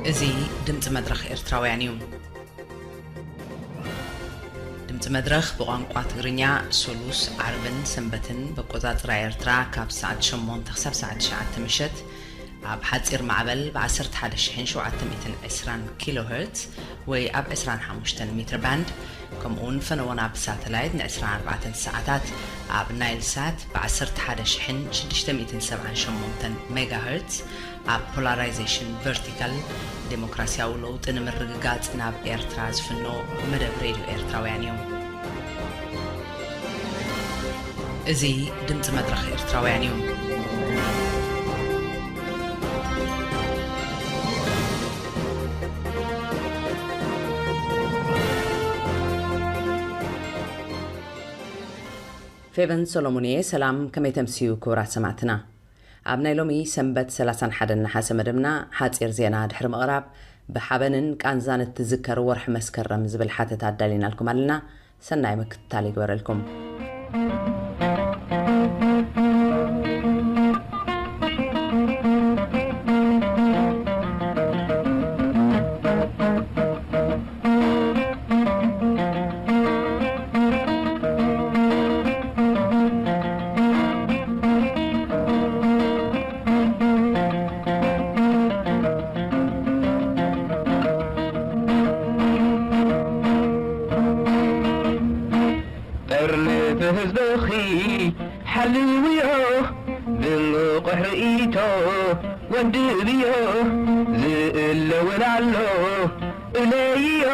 እዚ ድምፂ መድረኽ ኤርትራውያን እዩ። ድምፂ መድረኽ ብቋንቋ ትግርኛ ሶሉስ፣ ዓርብን ሰንበትን ብኣቆፃፅራ ኤርትራ ካብ ሰዓት ሸሞንተ ክሳብ ሰዓት ትሽዓተ ምሸት ኣብ ሓፂር ማዕበል ብ ዓሰርተ ሓደ ሺሕን ሸውዓተ ሚእትን ዕስራን ኪሎ ሄርትዝ ወይ ኣብ ዕስራን ሓሙሽተን ሜትር ባንድ፣ ከምኡ እውን ፈነወና ብሳተላይት ን ዕስራን ኣርባዕተን ሰዓታት ኣብ ናይል ሳት ብ ዓሰርተ ሓደ ሺሕን ሽዱሽተ ሚእትን ሰብዓን ሸሞንተን ሜጋ ሄርትዝ ኣብ ፖላራይዜሽን ቨርቲካል ዴሞክራሲያዊ ለውጢ ንምርግጋጽ ናብ ኤርትራ ዝፍኖ መደብ ሬድዮ ኤርትራውያን እዩ። እዚ ድምጺ መድረኽ ኤርትራውያን እዩ። ፌቨን ሰሎሞን እየ። ሰላም፣ ከመይ ተምስዩ ክቡራት ሰማዕትና? ኣብ ናይ ሎሚ ሰንበት ሰላሳን ሓደን ነሓሰ መደብና ሓጺር ዜና ድሕሪ ምቕራብ፣ ብሓበንን ቃንዛን እትዝከር ወርሒ መስከረም ዝብል ሓተታ ኣዳሊናልኩም ኣለና። ሰናይ ምክትታል ይግበረልኩም። ጠርንፊ ህዝብኺ ሓልውዮ፣ ብንቑሕ ርእይቶ ወድብዮ፣ ዝእለ እውን ኣሎ እለይዮ፣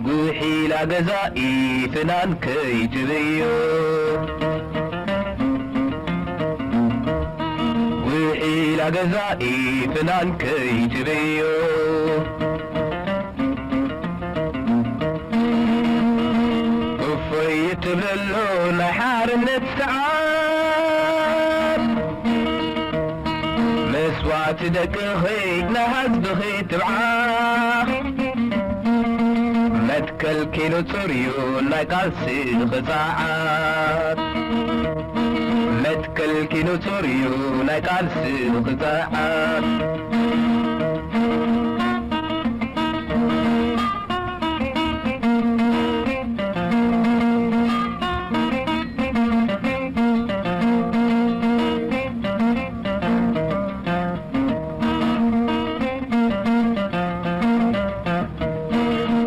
ጉሒላ ገዛኢ ፍናን ከይትብዮ። ጉሒላ ገዛኢ ፍናን ከይትብዮ። እፎይ ትብለሉ ናይ ሓርነት ሰዓት፣ መስዋእቲ ደቅኺ ናይ ህዝብኺ ትብዓት። መትከልኪ ንጹር እዩ ናይ ቃልስኺ ጸዓት። መትከልኪ ንጹር እዩ ናይ ቃልስኺ ጸዓት።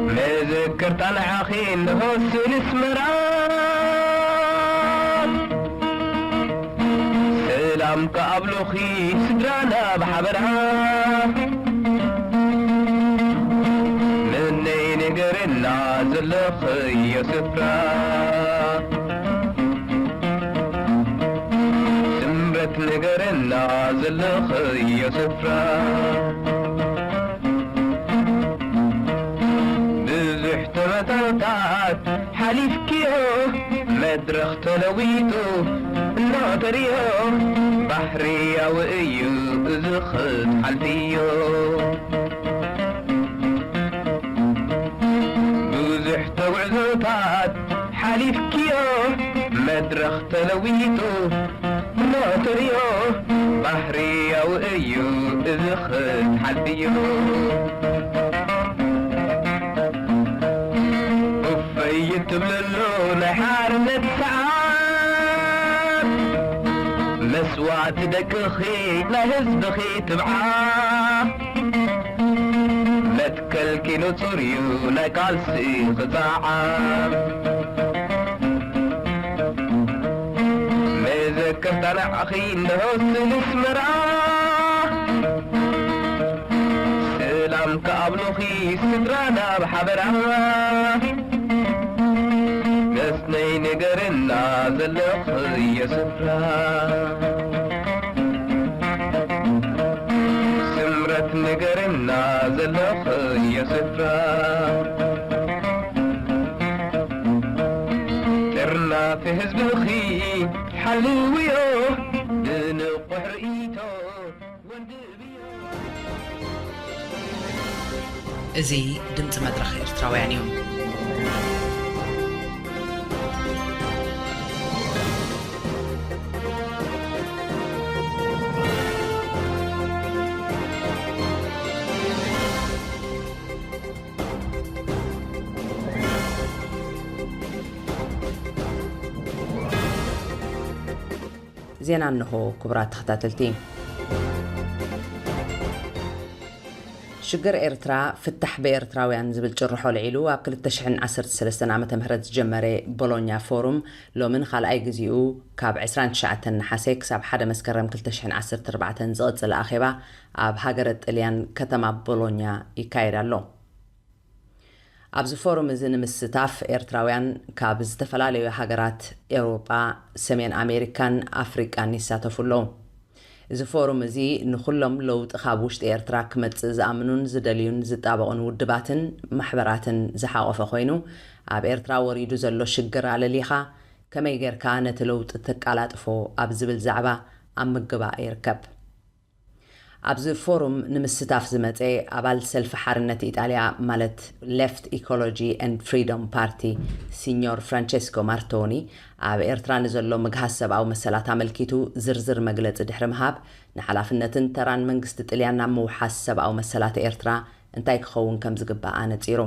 መዘከርታ ንዓኺ እንሆ ስእሊ ኣስመራ። ሰላም ከኣብሉኺ ስድራና ብሓበራ። መነይ ንገርና ዘለኽዮ ስፍራ። ስምረት ንገርና ዘለኽዮ ስፍራ። ብዙሕ ተመታታት ሓሊፍክዮ፣ መድረኽ ተለዊጡ እናተርዮ፣ ባህርያዊ እዩ እዚ ክትሓልፍዮ። ብዙሕ ተጉዕዞታት ሓሊፍክዮ፣ መድረኽ ተለዊጡ እናተርዮ፣ ባህርያዊ እዩ እዚ ክትሓልፍዮ። እፎይ ትብለሉ ናይ ሓርነት ሰዓት፣ መስዋእቲ ደቅኺ ናይ ህዝብኺ ትብዓት። መትከልኪ ንጹር እዩ ናይ ቃልስኺ ጸዓት። መዘከርታ ንዓኺ እንሆ ስእሊ ኣስመራ። ሰላም ከኣብሉኺ ስድራና ብሓበራ። መስነይ ንገርና ዘለኽዮ ስፍራ። ስምረት ንገርና ዘለኽዮ ስፍራ። ጥርናፊ ህዝብኺ ሓልውዮ፣ ብንቑሕ ርእይቶ ወንድብዮ። እዚ ድምፂ መድረኽ ኤርትራውያን እዩ። ዜና እንሆ። ክቡራት ተኸታተልቲ፣ ሽግር ኤርትራ ፍታሕ ብኤርትራውያን ዝብል ጭርሖ ልዒሉ ኣብ ክልተ ሽሕን ዓሰርተ ሰለስተን ዓመተ ምህረት ዝጀመረ ቦሎኛ ፎሩም ሎምን ካልኣይ ግዜኡ ካብ ዕስራን ትሽዓተን ነሓሰ ክሳብ ሓደ መስከረም ክልተ ሽሕን ዓሰርተ ኣርባዕተን ዝቕጽል ኣኼባ ኣብ ሃገረ ጥልያን ከተማ ቦሎኛ ይካየድ ኣሎ። ኣብዚ ፎሩም እዚ ንምስታፍ ኤርትራውያን ካብ ዝተፈላለዩ ሃገራት ኤውሮጳ፣ ሰሜን ኣሜሪካን ኣፍሪቃን ይሳተፉ ኣለዉ። እዚ ፎሩም እዚ ንኹሎም ለውጢ ካብ ውሽጢ ኤርትራ ክመጽእ ዝኣምኑን ዝደልዩን ዝጣበቑን ውድባትን ማሕበራትን ዝሓቖፈ ኮይኑ፣ ኣብ ኤርትራ ወሪዱ ዘሎ ሽግር ኣለሊኻ ከመይ ጌርካ ነቲ ለውጢ ተቃላጥፎ ኣብ ዝብል ዛዕባ ኣብ ምግባእ ይርከብ። ኣብዚ ፎሩም ንምስታፍ ዝመጸ ኣባል ሰልፊ ሓርነት ኢጣልያ ማለት ሌፍት ኢኮሎጂ ኤንድ ፍሪዶም ፓርቲ ሲኞር ፍራንቸስኮ ማርቶኒ ኣብ ኤርትራ ንዘሎ ምግሃስ ሰብኣዊ መሰላት ኣመልኪቱ ዝርዝር መግለጺ ድሕሪ ምሃብ ንሓላፍነትን ተራን መንግስቲ ጥልያን ኣብ ምውሓስ ሰብኣዊ መሰላት ኤርትራ እንታይ ክኸውን ከም ዝግባእ ኣነጺሩ።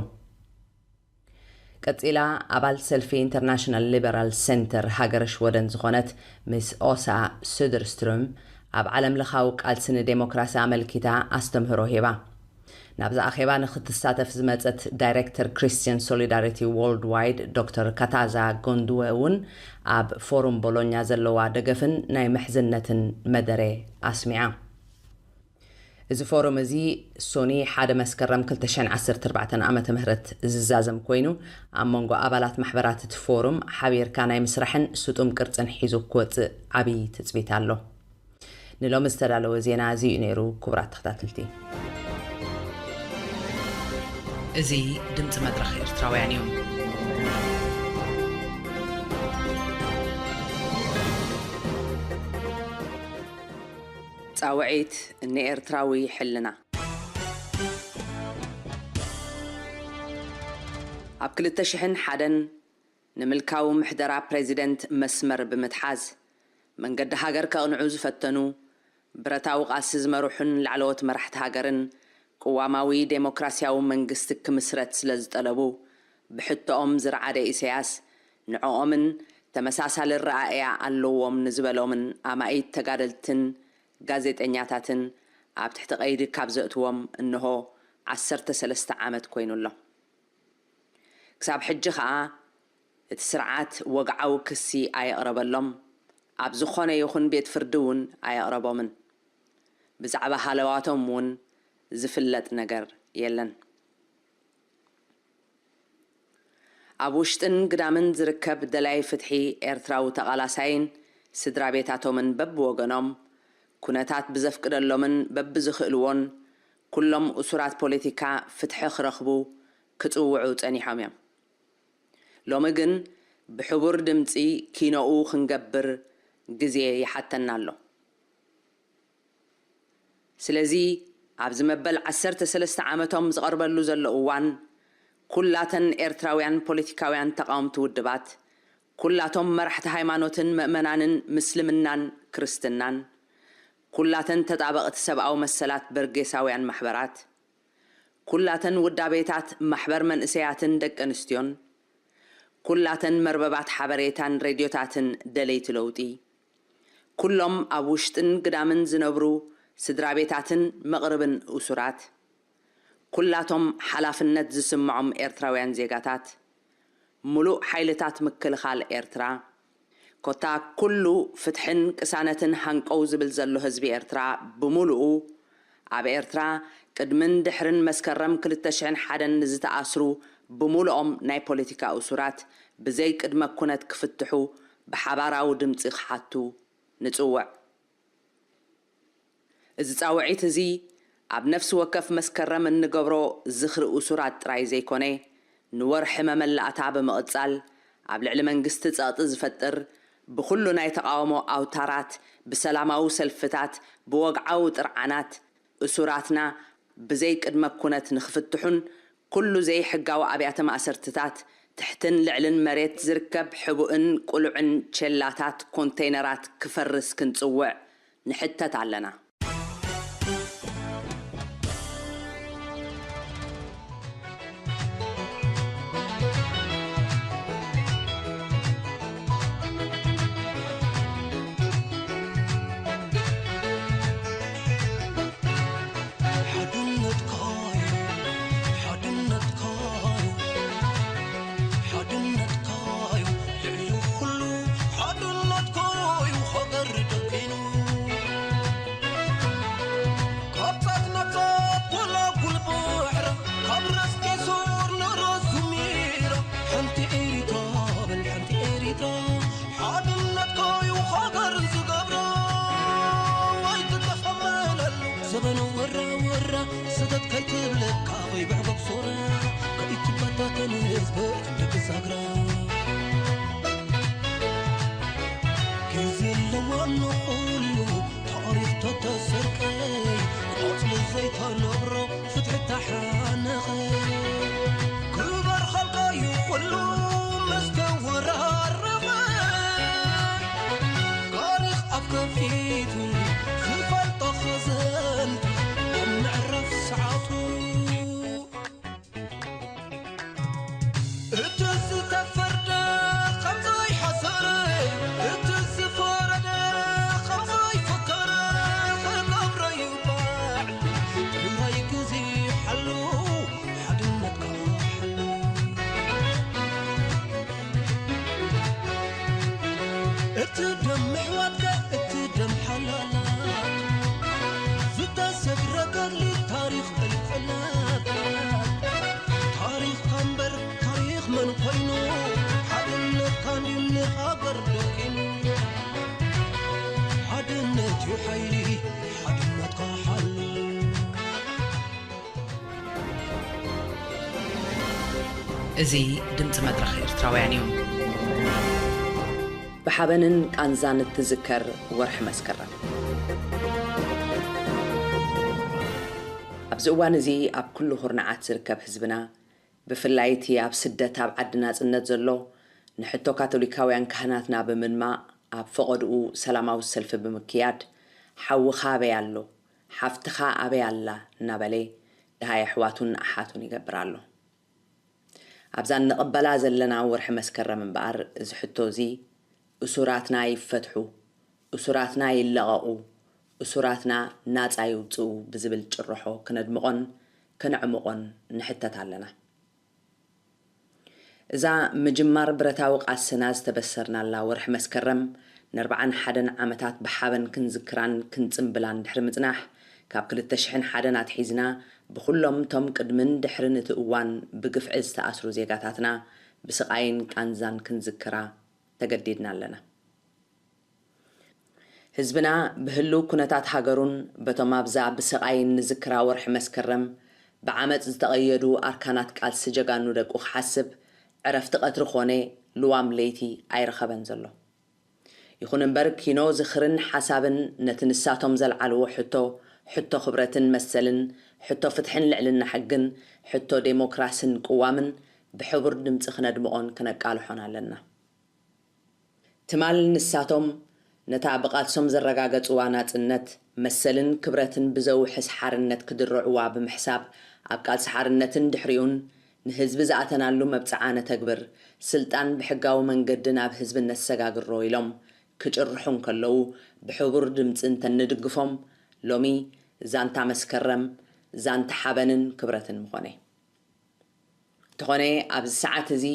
ቀጺላ ኣባል ሰልፊ ኢንተርናሽናል ሊበራል ሴንተር ሃገረ ሽወደን ዝኾነት ሚስ ኦሳ ሱደርስትሩም ኣብ ዓለም ለኻዊ ቃልሲ ንዴሞክራሲ ኣመልኪታ ኣስተምህሮ ሂባ። ናብዚ ኣኼባ ንክትሳተፍ ዝመጸት ዳይሬክተር ክርስቲያን ሶሊዳሪቲ ዎርልድ ዋይድ ዶክተር ካታዛ ጎንድወ እውን ኣብ ፎሩም ቦሎኛ ዘለዋ ደገፍን ናይ ምሕዝነትን መደረ ኣስሚዓ። እዚ ፎረም እዚ ሶኒ ሓደ መስከረም ክልተ ሽሕን ዓሰርተ ኣርባዕተን ዓመተ ምህረት ዝዛዘም ኮይኑ፣ ኣብ መንጎ ኣባላት ማሕበራት እቲ ፎረም ሓቢርካ ናይ ምስራሕን ስጡም ቅርጽን ሒዙ ክወጽእ ዓብዪ ትጽቢት ኣሎ። ንሎሚ ዝተዳለወ ዜና እዚ እዩ ነይሩ። ክቡራት ተኸታተልቲ፣ እዚ ድምፂ መድረኽ ኤርትራውያን እዩ። ጻውዒት ንኤርትራዊ ሕልና። ኣብ ክልተ ሽሕን ሓደን ንምልካዊ ምሕደራ ፕሬዚደንት መስመር ብምትሓዝ፣ መንገዲ ሃገር ከቕንዑ ዝፈተኑ፣ ብረታዊ ቃልሲ ዝመርሑን ላዕለዎት መራሕቲ ሃገርን ቅዋማዊ ዴሞክራሲያዊ መንግስቲ ክምስረት ስለ ዝጠለቡ፣ ብሕቶኦም ዝረዓደ ኢሳያስ፣ ንዕኦምን ተመሳሳሊ ረኣእያ ኣለዎም ንዝበሎምን ኣማኢት ተጋደልትን ጋዜጠኛታትን ኣብ ትሕቲ ቀይዲ ካብ ዘእትዎም እንሆ ዓሰርተ ሰለስተ ዓመት ኮይኑ ኣሎ። ክሳብ ሕጂ ኸኣ እቲ ስርዓት ወግዓዊ ክሲ ኣየቕረበሎም፣ ኣብ ዝኾነ ይኹን ቤት ፍርዲ እውን ኣየቕረቦምን። ብዛዕባ ሃለዋቶም እውን ዝፍለጥ ነገር የለን። ኣብ ውሽጥን ግዳምን ዝርከብ ደላይ ፍትሒ ኤርትራዊ ተቓላሳይን ስድራ ቤታቶምን በብወገኖም፣ ኩነታት ብዘፍቅደሎምን በብዝኽእልዎን፣ ኩሎም እሱራት ፖለቲካ ፍትሒ ክረኽቡ ክጽውዑ ጸኒሖም እዮም። ሎሚ ግን ብሕቡር ድምጺ ኪኖኡ ክንገብር ግዜ ይሓተና ኣሎ። ስለዚ ኣብዚ መበል ዓሰርተ ሰለስተ ዓመቶም ዝቐርበሉ ዘሎ እዋን፣ ኩላተን ኤርትራውያን ፖለቲካውያን ተቓወምቲ ውድባት፣ ኩላቶም መራሕቲ ሃይማኖትን ምእመናንን ምስልምናን ክርስትናን፣ ኩላተን ተጣበቕቲ ሰብኣዊ መሰላት በርጌሳውያን ማሕበራት፣ ኩላተን ውዳቤታት ማሕበር መንእሰያትን ደቂ ኣንስትዮን፣ ኩላተን መርበባት ሓበሬታን ሬድዮታትን ደለይቲ ለውጢ፣ ኩሎም ኣብ ውሽጥን ግዳምን ዝነብሩ ስድራ ቤታትን መቕርብን እሱራት፣ ኩላቶም ሓላፍነት ዝስምዖም ኤርትራውያን ዜጋታት፣ ምሉእ ሓይልታት ምክልኻል ኤርትራ፣ ኮታ ኩሉ ፍትሕን ቅሳነትን ሃንቀው ዝብል ዘሎ ህዝቢ ኤርትራ ብምሉኡ፣ ኣብ ኤርትራ ቅድምን ድሕርን መስከረም ክልተ ሽሕን ሓደን ንዝተኣስሩ ብምሉኦም ናይ ፖለቲካ እሱራት ብዘይ ቅድመ ኩነት ክፍትሑ ብሓባራዊ ድምጺ ክሓቱ ንጽውዕ። እዚ ጻውዒት እዚ ኣብ ነፍሲ ወከፍ መስከረም እንገብሮ ዝኽሪ እሱራት ጥራይ ዘይኮነ፣ ንወርሒ መመላእታ ብምቕጻል፣ ኣብ ልዕሊ መንግስቲ ጸቕጢ ዝፈጥር፣ ብኹሉ ናይ ተቓውሞ ኣውታራት፣ ብሰላማዊ ሰልፍታት፣ ብወግዓዊ ጥርዓናት፣ እሱራትና ብዘይ ቅድመ ኩነት ንኽፍትሑን፣ ኩሉ ዘይሕጋዊ ኣብያተ ማእሰርትታት፣ ትሕትን ልዕልን መሬት ዝርከብ ሕቡእን ቅሉዕን ቸላታት ኮንተይነራት ክፈርስ ክንጽውዕ ንሕተት ኣለና። ከይትብለካ ከይብዕጎብ ሶረ ከይትበታተን ህዝቢ ክንዲ ክሳግራ ግዜ ኣለዋ ንኹሉ ታሪኽ ተተሰርቀ ቆጽሊ ዘይተነብሮ ፍትሒ ተሓነኸ ክበር ኸልካዩ ኩሉ መስተወራረኸ ታሪኽ ኣብ ከፊቱ ዝፈልጦ ኸዘን ኣብ ምዕራፍ ሰዓቱ እቲ ዝተፈርደ ከምዘይሓሰረ እቲ ዝፈረደ ከምዘይፈከረ ክገብረ ይባዕ ጥራይ ግዜ ሓሉ ሓድነትካ ሓሉ እቲ ደም ምሕዋትካ እቲ ደም ሓላላት ዝተሰግረ ገድሊ ታሪኽ ቅልቅላት ታሪኽካ እምበር ታሪኽ መን ኮይኑ ሓድነትካ እንድዩ ንሃገር ደኪኑ ሓድነት እዩ ሓይሊ ሓድነትካ ሓሉ እዚ ድምፂ መድረኽ ኤርትራውያን እዩ። ብሓበንን ቃንዛን እትዝከር ወርሒ መስከረም። ኣብዚ እዋን እዚ ኣብ ኩሉ ኩርናዓት ዝርከብ ህዝብና፣ ብፍላይ እቲ ኣብ ስደት ኣብ ዓዲ ናጽነት ዘሎ፣ ንሕቶ ካቶሊካውያን ካህናትና ብምድማቕ ኣብ ፈቐድኡ ሰላማዊ ሰልፊ ብምክያድ፣ ሓውኻ ኣበይ ኣሎ? ሓፍትኻ ኣበይ ኣላ? እናበለ ደሃይ ኣሕዋቱን ኣሓቱን ይገብር ኣሎ። ኣብዛ እንቕበላ ዘለና ወርሒ መስከረም እምበኣር፣ እዚ ሕቶ እዚ፣ እሱራትና ይፈትሑ፣ እሱራትና ይለቐቑ፣ እሱራትና ናጻ ይውጽኡ ብዝብል ጭርሖ ክነድምቖን ከነዕምቖን ንሕተት ኣለና። እዛ ምጅማር ብረታዊ ቃልስና ዝተበሰርናላ ወርሒ መስከረም፣ ንኣርብዓን ሓደን ዓመታት ብሓበን ክንዝክራን ክንጽምብላን ድሕሪ ምጽናሕ፣ ካብ ክልተ ሽሕን ሓደን ኣትሒዝና ብኹሎም እቶም ቅድምን ድሕርን እቲ እዋን ብግፍዒ ዝተኣስሩ ዜጋታትና ብስቓይን ቃንዛን ክንዝክራ ተገዲድና ኣለና። ህዝብና ብህልው ኩነታት ሃገሩን በቶም ኣብዛ ብስቓይ እንዝክራ ወርሒ መስከረም ብዓመጽ ዝተቐየዱ ኣርካናት ቃልሲ ጀጋኑ ደቁ ክሓስብ ዕረፍቲ ቀትሪ ኾነ ልዋም ለይቲ ኣይረኸበን ዘሎ። ይኹን እምበር ኪኖ ዝኽርን ሓሳብን ነቲ ንሳቶም ዘልዓልዎ ሕቶ፣ ሕቶ ክብረትን መሰልን፣ ሕቶ ፍትሕን ልዕልና ሕግን፣ ሕቶ ዴሞክራስን ቅዋምን ብሕቡር ድምጺ ክነድምቖን ክነቃልሖን ኣለና። ትማል ንሳቶም ነታ ብቓልሶም ዘረጋገጽዋ ናጽነት፣ መሰልን ክብረትን ብዘውሕስ ሓርነት ክድርዕዋ ብምሕሳብ፣ ኣብ ቃልሲ ሓርነትን ድሕሪኡን ንህዝቢ ዝኣተናሉ መብጽዓ ነተግብር፣ ስልጣን ብሕጋዊ መንገዲ ናብ ህዝቢ ነሰጋግሮ ኢሎም ክጭርሑ እንከለዉ፣ ብሕቡር ድምጺ እንተንድግፎም፣ ሎሚ ዛንታ መስከረም፣ ዛንታ ሓበንን ክብረትን ምኾነ። እንተኾነ ኣብዚ ሰዓት እዚ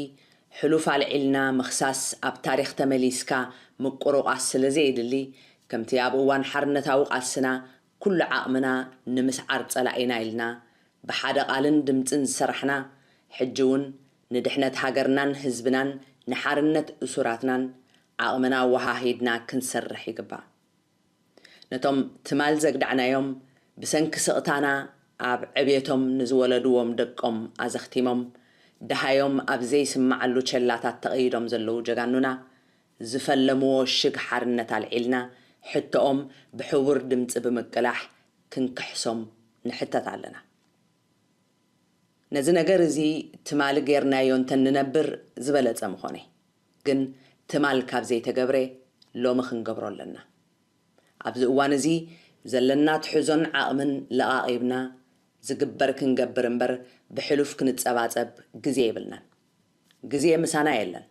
ሕሉፍ ኣልዒልና ምኽሳስ ኣብ ታሪኽ ተመሊስካ ምቁርቋስ ስለ ዘየድሊ፣ ከምቲ ኣብ እዋን ሓርነታዊ ቃልስና ኩሉ ዓቕምና ንምስዓር ጸላኢና ኢልና ብሓደ ቃልን ድምጽን ዝሰራሕና፣ ሕጂ እውን ንድሕነት ሃገርናን ህዝብናን ንሓርነት እሱራትናን ዓቕምና ኣወሃሂድና ክንሰርሕ ይግባእ። ነቶም ትማል ዘግዳዕናዮም ብሰንኪ ስቕታና ኣብ ዕብየቶም ንዝወለድዎም ደቆም ኣዘኽቲሞም፣ ደሃዮም ኣብ ዘይስምዓሉ ቸላታት ተቐይዶም ዘለዉ ጀጋኑና፣ ዝፈለምዎ ሽግ ሓርነት ኣልዒልና፣ ሕቶኦም ብሕቡር ድምጺ ብምቅላሕ ክንክሕሶም ንሕተት ኣለና። ነዚ ነገር እዚ ትማሊ ጌርናዮ እንተንነብር ዝበለጸ ምኾነ። ግን ትማል ካብ ዘይተገብረ ሎሚ ክንገብሮ ኣለና። ኣብዚ እዋን እዚ ዘለና ትሕዞን ዓቕምን ለቓቒብና ዝግበር ክንገብር እምበር ብሕሉፍ ክንጸባጸብ ግዜ የብልናን። ግዜ ምሳና የለን፣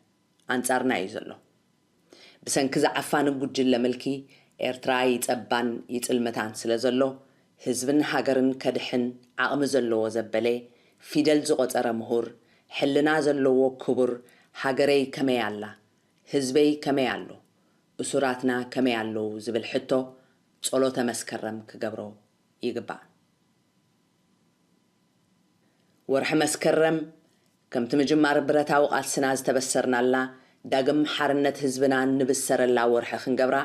ኣንጻርና እዩ ዘሎ። ብሰንኪ ዝዓፋኒ ጉጅለ ምልኪ ኤርትራ ይጸባን ይጽልምታን ስለ ዘሎ፣ ህዝብን ሃገርን ከድሕን ዓቕሚ ዘለዎ ዘበለ፣ ፊደል ዝቖጸረ ምሁር፣ ሕልና ዘለዎ ክቡር፣ ሃገረይ ከመይ ኣላ? ህዝበይ ከመይ ኣሎ? እሱራትና ከመይ ኣለዉ? ዝብል ሕቶ ጸሎተ መስከረም ክገብሮ ይግባእ። ወርሒ መስከረም ከምቲ ምጅማር ብረታዊ ቃልስና ዝተበሰርናላ፣ ዳግም ሓርነት ህዝብና እንብሰረላ ወርሒ ክንገብራ፣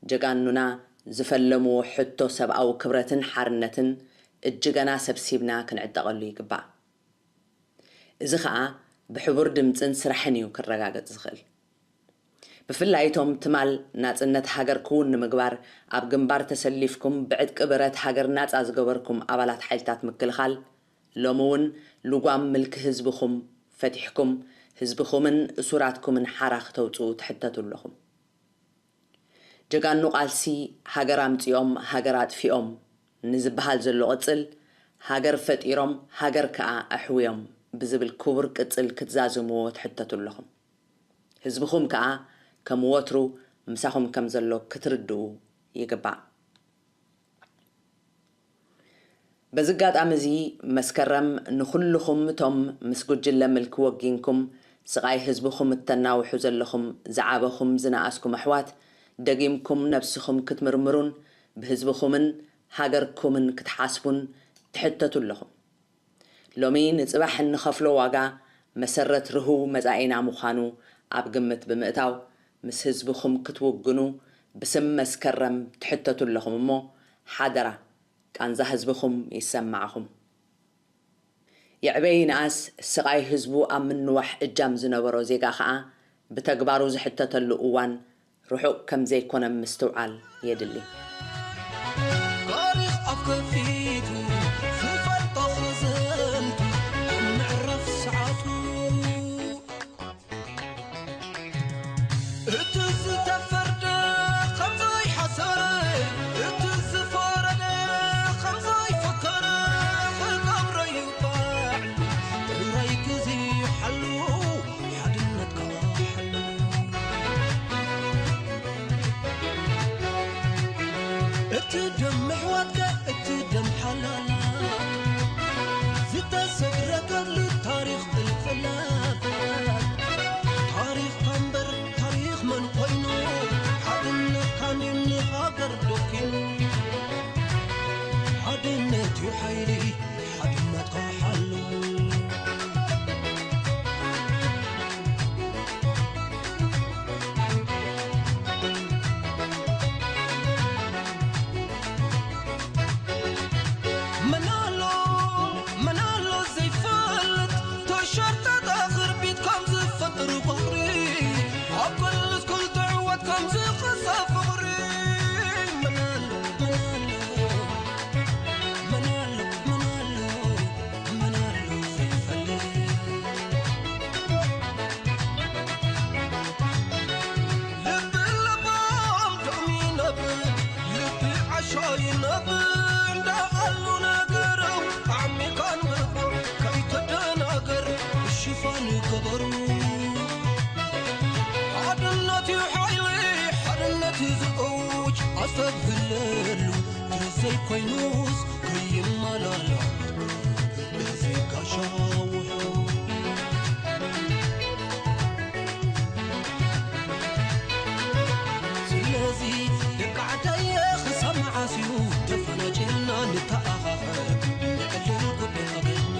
ጀጋኑና ዝፈለምዎ ሕቶ ሰብኣዊ ክብረትን ሓርነትን እጅገና ሰብሲብና ክንዕጠቐሉ ይግባእ። እዚ ኸኣ ብሕቡር ድምጽን ስራሕን እዩ ክረጋገጽ ዝኽእል። ብፍላይ እቶም ትማል ናጽነት ሃገር ክውን ንምግባር ኣብ ግንባር ተሰሊፍኩም ብዕጥቂ ብረት ሃገር ናጻ ዝገበርኩም ኣባላት ሓይልታት ምክልኻል፣ ሎሚ እውን ልጓም ምልኪ ህዝብኹም ፈቲሕኩም ህዝብኹምን እሱራትኩምን ሓራ ክተውጽኡ ትሕተቱ ኣለኹም። ጀጋኑ ቃልሲ ሃገር ኣምጺኦም ሃገር ኣጥፊኦም ንዝበሃል ዘሎ ቅጽል፣ ሃገር ፈጢሮም ሃገር ከኣ ኣሕውዮም ብዝብል ክቡር ቅጽል ክትዛዝምዎ ትሕተቱ ኣለኹም። ህዝብኹም ከኣ ከም ወትሩ ምሳኹም ከም ዘሎ ክትርድኡ ይግባእ። በዚ ኣጋጣሚ እዚ መስከረም ንኹልኹም እቶም ምስ ጉጅለ ምልኪ ወጊንኩም ስቓይ ህዝብኹም እተናውሑ ዘለኹም ዝዓበኹም ዝነኣስኩም ኣሕዋት ደጊምኩም ነብስኹም ክትምርምሩን ብህዝብኹምን ሃገርኩምን ክትሓስቡን ትሕተቱ ኣለኹም። ሎሚ ንጽባሕ እንኸፍሎ ዋጋ መሰረት ርህው መጻኢና ምዃኑ ኣብ ግምት ብምእታው፣ ምስ ህዝብኹም ክትውግኑ ብስም መስከረም ትሕተቱ ኣለኹም እሞ፣ ሓደራ ቃንዛ ህዝብኹም ይሰማዕኹም። ይዕበ ይንኣስ ስቓይ ህዝቡ ኣብ ምንዋሕ እጃም ዝነበሮ ዜጋ ኸኣ ብተግባሩ ዝሕተተሉ እዋን ርሑቕ ከም ዘይኮነ ምስትውዓል የድሊ። ታሪኽ ኣብ ከፊቱ ዝፈልጦ ክዘንቱ ኣብ ምዕራፍ ሰዓቱ። እቲ ዝተፈርደ ከም ዘይሓሰረ፣ እቲ ዝፈረደ ከም ዘይፈከረ ክገብሮ ይባዕ። ጥራይ ግዜ ሓሉ ሓድነትካ ሓሉ። እቲ ደም ኣሕዋትካ፣ እቲ ደም ሓላላት ዝተሰግረ ገድሊ ታሪኽ እልፍላት። ታሪኽካ እምበር ታሪኽ መን ኮይኑ? ሓድነትካ እንድዩ ንሃገር ደኪኑ። ሓድነት እዩ ሓይሊ፣ ሓድነትካ ሓሉ። መን ኣሎ፣ መን ኣሎ ዘይፈልጥ፣ ተሸርጠጠ ክርቢት ከም ዝፈጥር ቁሪ፣ ኣብ ክልስ ክልተ ዕወት ከም ዝኸሰ ፍቕሪ። መን ኣሎ፣ መን ኣሎ፣ መን ኣሎ፣ መን ኣሎ፣ መን ኣሎ ዘይፈልጥ? ልቢ ለባም ደም ይነብር፣ ልቢ ዓሻ ይነብር እንዳበሉ ነገረው። ዓሚኻ ኣንብቦ ከይትደናገር ብሽፋን ገበሩ። ሓድነት እዩ ሓይሊ፣ ሓድነት እዩ ዝእውጅ ኣስተብህለሉ። ተዘይኮይኑስ ከይመላላእ እዚ ጋሻ ውሑ። ስለዚ ደቂ ዓደየ ክሳብ መዓስ እዩ ተፈናጭልና ንተኣኻኸብ ንዕልል ጉዳይ ሃገርና።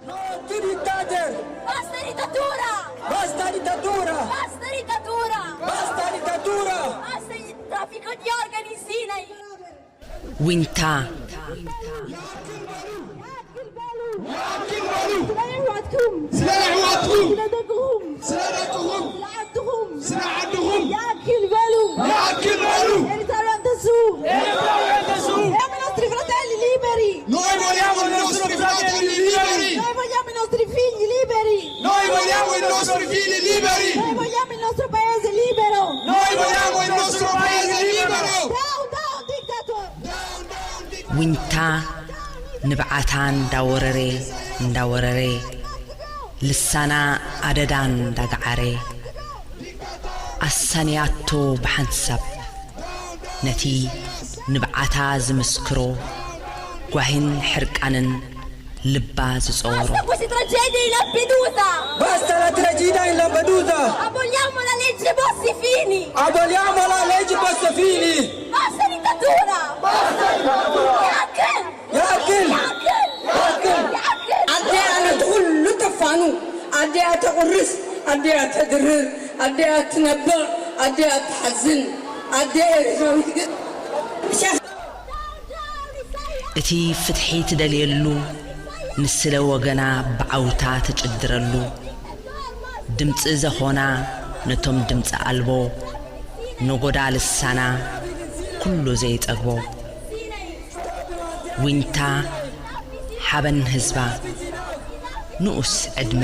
Tutti dittatori! Basta dittatura! Basta dittatura! Basta dittatura! Basta dittatura! Basta il traffico di organi in Sinai! ዊንታ። ስለ ኣሕዋትኩም! ስለ ኣሕዋትኩም! ስለ ደቅኹም! ስለ ደቅኹም! ስለ ዓድኹም! ስለ ዓድኹም! ይኣክል በሉ! ይኣክል በሉ! ኤርትራውያን ተስኡ! ኤርትራውያን ተስኡ! Vogliamo i nostri fratelli liberi! Noi vogliamo i nostri fratelli liberi! Noi vogliamo i nostri figli liberi! Noi vogliamo i nostri figli liberi! Noi vogliamo il nostro paese libero! Noi vogliamo il nostro paese libero! Down, down, dictator! ዊንታ ንብዓታ እንዳወረረ እንዳወረረ፣ ልሳና ኣደዳ እንዳገዓረ፣ ኣሳንያቶ ብሓንሳብ ነቲ ንብዓታ ዝምስክሮ ጓሂን ሕርቃንን ልባ ዝጸወሮ። Basta queste tragedie in Lampedusa! Basta la tragedia in Lampedusa! Aboliamo la legge Bossi-Fini! Aboliamo la legge Bossi-Fini! Basta dittatura! Basta dittatura! ይኣክል! ይኣክል! ይኣክል! ይኣክል! ኣንተ ኣነቱ ተድርር፣ ኣዲኣ ትነብዕ፣ ኣዲኣ ትሓዝን፣ ኣደ ኤርትራዊት ግን እቲ ፍትሒ ትደልየሉ፣ ንስለ ወገና ብዓውታ ትጭድረሉ፣ ድምጺ ዘኾና ነቶም ድምጺ ኣልቦ፣ ነጎዳ ልሳና ኩሉ ዘይጸግቦ። ዊንታ ሓበን ህዝባ፣ ንኡስ ዕድመ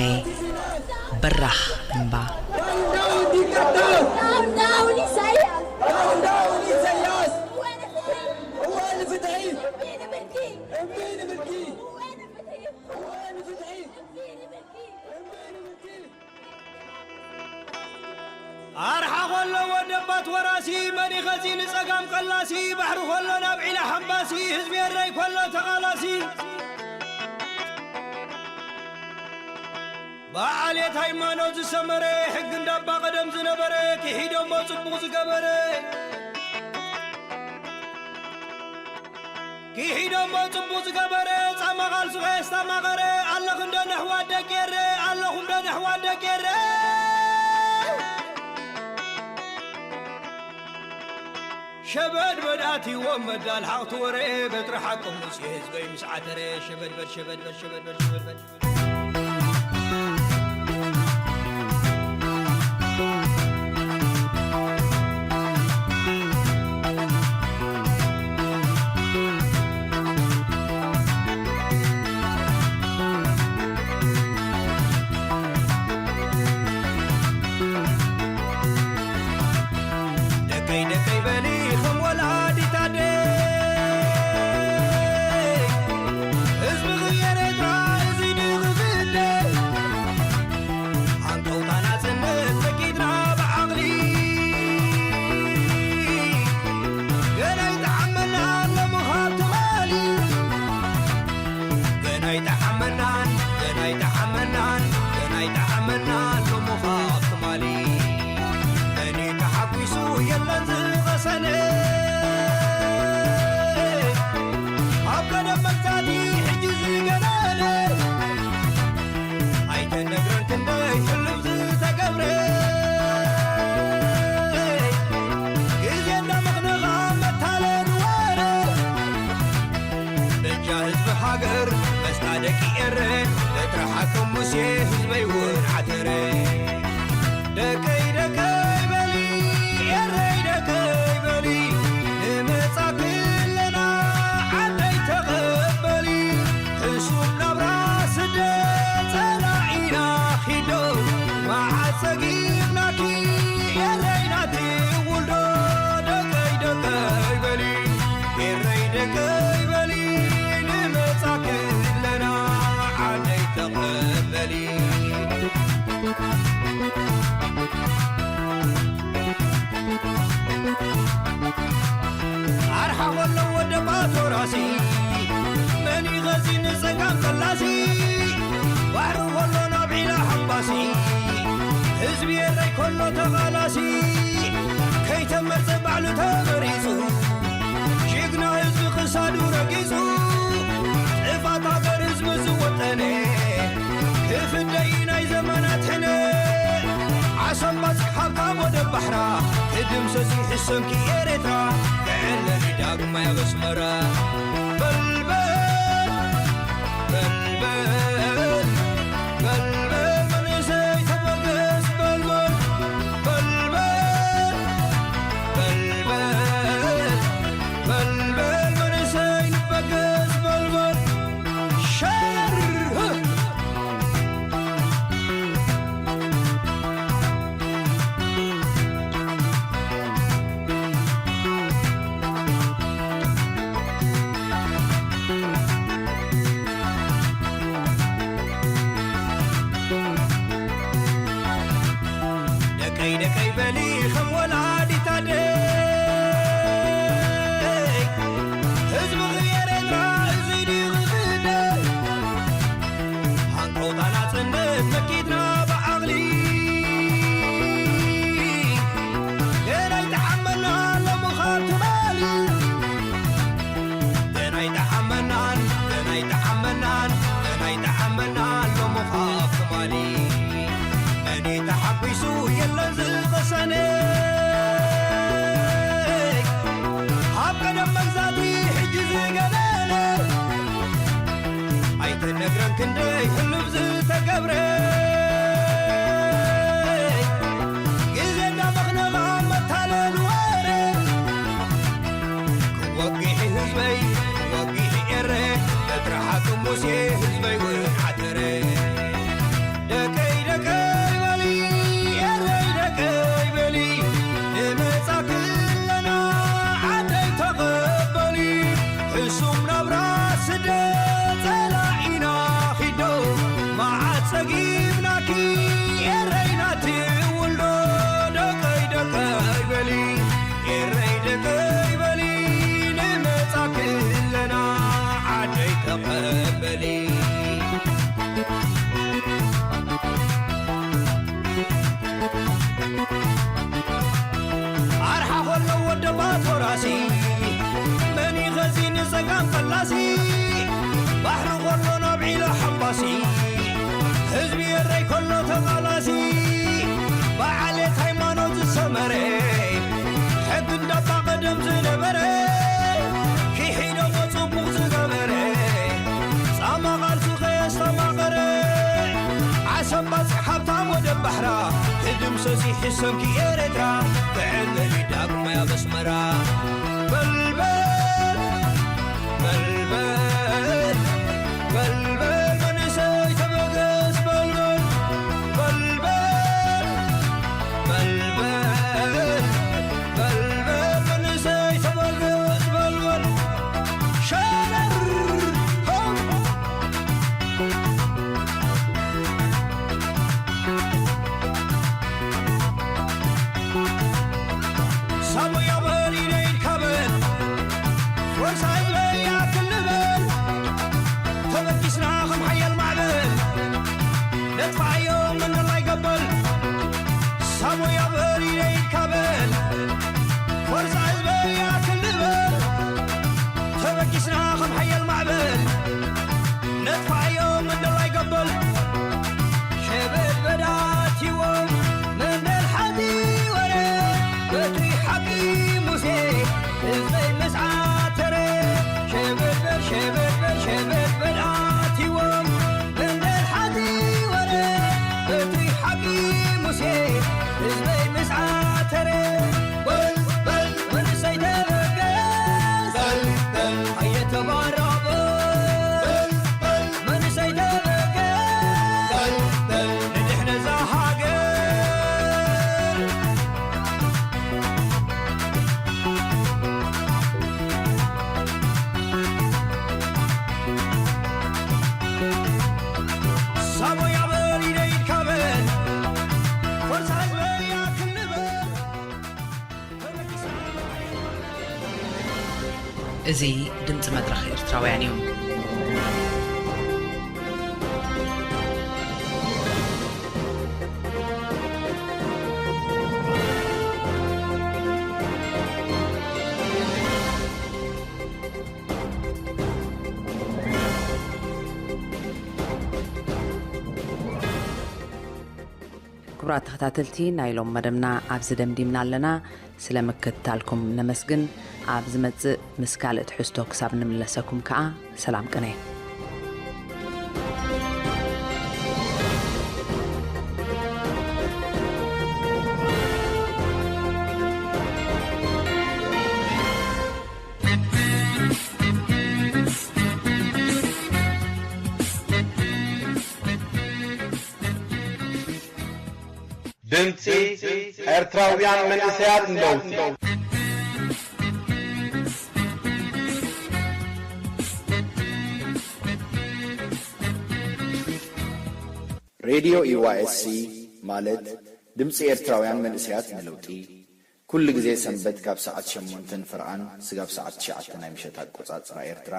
በራኽ እምባ። Down, down, dictator! Down, down, Isaias! Down, down, Isaias! እወ ንፍትሒ! እምቢ ንምልኪ! እምቢ ንምልኪ! እወ ንፍትሒ! እምቢ ንምልኪ! እምቢ ንምልኪ! ኣርሓ ኸሎ ወደባት ወራሲ፣ መን ይኸዚ ንጸጋም ቀላሲ፣ ባሕሪ ኸሎ ናብ ዒላ ሓምባሲ፣ ህዝቢ ኤረይ ከሎ ተቓላሲ። ብዓሌት ሃይማኖት ዝሰመረ፣ ሕጊ እንዳባ ቀደም ዝነበረ፣ ክሒዶሞ ጽቡቕ ዝገበረ። ክሒዶሞ ጽቡቕ ዝገበረ፣ ጻማ ቓልሱ ኸየስታማቐረ፣ ኣለኹም ዶ ነሕዋት ደቂ ኤረ፣ ኣለኹም ዶ ነሕዋት ደቂ ኤረ። ሸበድበድ ኣትይዎም መዳል ሓቕቲ ወረ፣ በትሪ ሓቂ ሙሴ ህዝበይ ምስ ዓተረ፣ ሸበድበድ፣ ሸበድበድ፣ ሸበድበድ፣ ሸበድበድ። ደቀይ ደቀይ በሊ ከም ወላዲት ኣደ፣ ህዝቢ ክየር ኤርትራ እዚ ድዩ ክፍደ? ሃንቀውታ ናጽነት ፈቂድና ብዓቕሊ፣ ገና ይጠዓመና ኣሎ ምኻድ ትማሊ። ገና ይጠዓመናን፣ ገና ይጠዓመናን፣ ገና ይጠዓመናን ሎምኻ ኣብ ትማሊ። መን እዩ ተሓጒሱ የለን ዝቐሰነ። ኣብ ቀደም መግዛእቲ ሕጂ ዝገነነ። ኣይተነግረን ክንደይ ሕሉፍ ዝተገብረ። ግዜ እንዳመኽነኻ መታለል ወረ። በጃ ህዝቢ ሃገር መስጣ ደቂ ኤረ፣ በትሪ ሓቂ ሙሴ ህዝበይ እውን ዓተረ። ደቀይ ደቀይ በሊ ኤረይ ደቀይ በሊ፣ ንመጻ ክለና ዓደይ ተቐበሊ። ሕሱም ናብራ ስደት ጸላኢና ኺዶ፣ መዓት ጸጊብናኪ ኤረይ ናቲ ውልዶ። ደቀይ ደቀይ በሊ ኤረይ ደቀይ በሊ፣ ንመጻ ክለና ዓደይ ተቐበሊ። ኣርሓ ኸሎ ወደባት ወራሲ፣ መን ይኸዚ ንጸጋም ፈላሲ። ባሕሪ ኸሎ ናብ ዒላ ሓምባሲ፣ ህዝቢ ኤረይ ከሎ ተቓላሲ። ከይተመርጸ ባዕሉ ተመሪጹ፣ ጅግና ህዝቢ ክሳዱ ረጊጹ። ጥፋት ሃገር ህዝቢ ዝወጠነ፣ ክፍደይ ናይ ዘመናት ሕነ። ዓሰብ ባጽዕ ሃብታም ወደብ ባሕራ፣ ክድምሰስ ይሕሰንኪ ኤርትራ። ክዕለሊ ዳግማይ ኣብ ኣስመራ። በልበል፣ በልበል፣ በልበል መንእሰይ ተበገስ በልበል። በልበል፣ በልበል፣ በልበል መንእሰይ ንበገስ በልበል። ሸር! ክንደይ ሕሉፍ ዝተገብረ፣ ግዜ እንዳመኽነኻ መታለል ወረ። ክወግሕ ህዝበይ፣ ክወግሕ ኤረ፣ በትሪ ሓቂ ሙሴ ህዝበይ እውን ዓተረ። ደቀይ ደቀይ በሊ፣ ኤረይ ደቀይ በሊ፣ ንመጻ ክለና ዓደይ ተቐበሊ። ሕሱም ናብራ ስደት ጸላኢና ኺዶ፣ መዓት ጸጊብናኪ ኤረይ ናቲ ውልዶ። ደቀይ ደቀይ በሊ፣ ኤረይ ደቀይ በሊ፣ ንመጻ ክለና ዓደይ ተቐበሊ። ኣርሓ ኾሎ ወደባት ወራሲ፣ መን ይኸዚ ንጸጋም ፈላሲ? ባሕሪ ኾሎ ናብ ዒላ ሓምባሲ፣ ህዝቢ ኤረይ ከሎ ተቓላሲ፣ ብዓሌት ሃይማኖት ዝሰመረ፣ ሕጊ እንዳባ ቀደም ዝነበረ፣ ክሒዶሞ ጽቡቕ ዝገበረ፣ ጻማ ቃልሱ ከየስተማቐረ፣ ዓሰብ ባጽዕ ሃብታም ወደብ ባሕራ፣ ክድምሰስ ይሕሰምኪ ኤርትራ፣ ክዕለል ዳግማይ ኣብ ኣስመራ። በልበል፣ በልበል፣ በልበል መንእሰይ ተበገስ በልበል። በልበል፣ በልበል፣ በልበል መንእሰይ ተበገስ በልበል። ሸረር፣ ሆም። ሳሞያ በል ኢደይ ኢድካ በል፣ ፎርሳ ህዝበይ ኣክል ንበል። ተበጊስና ከም ሓያል ማዕበል፣ ነጥፍኣዮ ምንላይ ገበል። ሳሞያ በል ኢደይ ኢድካ በል፣ ፎርሳ ህዝበይ ኣክል ንበል። ተበጊስና ከም ሓያል ማዕበል፣ ነጥፍኣዮ መንደላይ ገበል። ሸበድበድ ኣትይዎም መንደል ሓዚ ወረ፣ በትሪ ሓቂ ሙሴ ህዝበይ ምስ ዓተረ። ሸበድበድ፣ ሸበድበድ፣ ሸበድበድ ኣትይዎም መንደል ሓዚ ወረ፣ በትሪ ሓቂ ሙሴ ህዝበይ ምስ ዓተረ። በል፣ በል፣ መንእሰይ ተበገስ፣ በል፣ በል፣ ኣየተባራበ። በል፣ በል፣ መንእሰይ ተበገስ፣ በል፣ በል፣ ንድሕነት እዛ ሃገር። ሳሞያ በል ኢደይ ኢድካ በል፣ ፎርሳ ህዝበይ ኣክል ንበል። እዚ ድምጺ መድረኽ ኤርትራውያን እዩ። ክቡራት ተኸታተልቲ፣ ናይ ሎም መደብና ኣብዚ ደምዲምና ኣለና። ስለ ምክትታልኩም ነመስግን። ኣብ ዝመጽእ ምስ ካልእ ትሕዝቶ ክሳብ ንምለሰኩም ከኣ ሰላም ቅነ። ድምጺ ኤርትራውያን መንእሰያት ንለውጢ። ሬድዮ ዩ ዋይ ኤስ ሲ ማለት ድምጺ ኤርትራውያን መንእሰያት ንለውጢ፣ ኩሉ ግዜ ሰንበት ካብ ሰዓት ሸሞንተ ንፍርቓን ስጋብ ሰዓት ትሽዓተ ናይ ምሸት ኣቆጻጽራ ኤርትራ፣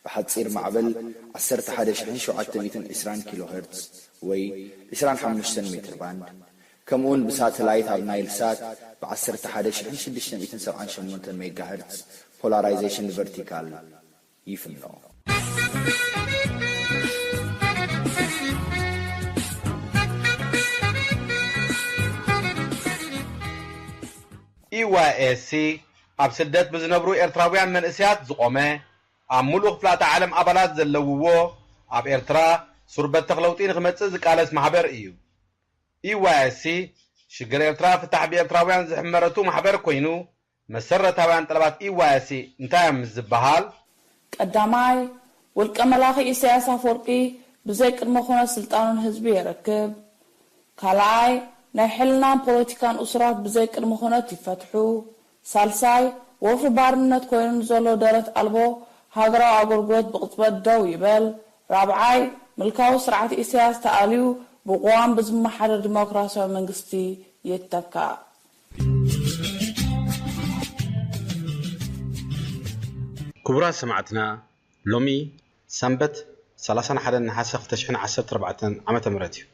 ብሓጺር ማዕበል ዓሰርተ ሓደ ሽሕን ሸውዓተ ሚእትን ዕስራን ኪሎ ሄርትዝ ወይ ዕስራን ሓሙሽተን ሜትር ባንድ፣ ከምኡውን ብሳተላይት ኣብ ናይል ሳት ብ ዓሰርተ ሓደ ሽሕን ሽዱሽተ ሚእትን ሰብዓን ሸሞንተን ሜጋ ሄርትዝ ፖላራይዜሽን ቨርቲካል ይፍኖ። ኢ ዋይ ኤስ ሲ ኣብ ስደት ብዝነብሩ ኤርትራውያን መንእሰያት ዝቖመ፣ ኣብ ምሉእ ክፍላተ ዓለም ኣባላት ዘለውዎ፣ ኣብ ኤርትራ ሱር በተኽ ለውጢ ንኽመጽእ ዝቃለስ ማሕበር እዩ። ኢዋይኤስሲ ሽግር ኤርትራ ፍታሕ ብኤርትራውያን ዝሕመረቱ ማሕበር ኮይኑ፣ መሰረታውያን ጠለባት ኢዋይኤስሲ እንታይ እዮም ምስ ዝበሃል? ቀዳማይ፣ ውልቀ መላኺ ኢሳያስ ኣፈወርቂ ብዘይ ቅድመ ኩነት ስልጣኑን ህዝቢ የረክብ። ካልኣይ፣ ናይ ሕልናን ፖለቲካን እሱራት ብዘይ ቅድመ ኩነት ይፈትሑ። ሳልሳይ፣ ወፍሪ ባርነት ኮይኑ ንዘሎ ደረት ኣልቦ ሃገራዊ ኣገልግሎት ብቕጽበት ደው ይበል። ራብዓይ፣ ምልካዊ ስርዓት ኢሳያስ ተኣልዩ ብቅዋም ብዝመሓደር ዲሞክራሲያዊ መንግስቲ ይተካእ። ክቡራት ሰማዕትና፣ ሎሚ ሰንበት ሰላሳን ሓደን ነሓሰ ክልተ ሽሕን ዓሰርተ ኣርባዕተን ዓመተ ምህረት እዩ።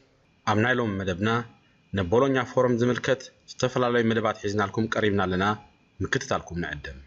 ኣብ ናይ ሎሚ መደብና ንቦሎኛ ፎረም ዝምልከት ዝተፈላለዩ መደባት ሒዝናልኩም ቀሪብና ኣለና። ምክትታልኩም ንዕድም።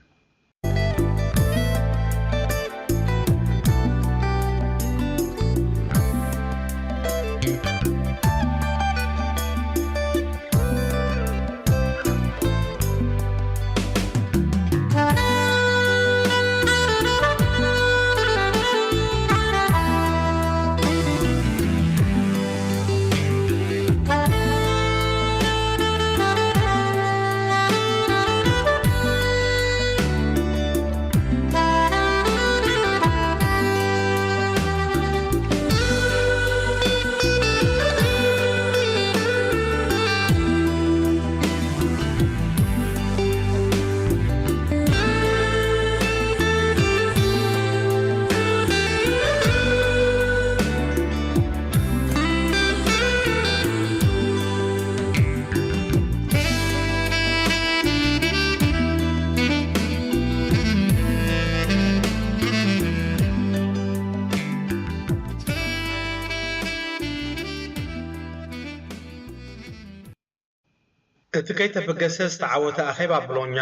እቲ ከይተበገሰ ዝተዓወተ ኣኼባ ቦሎኛ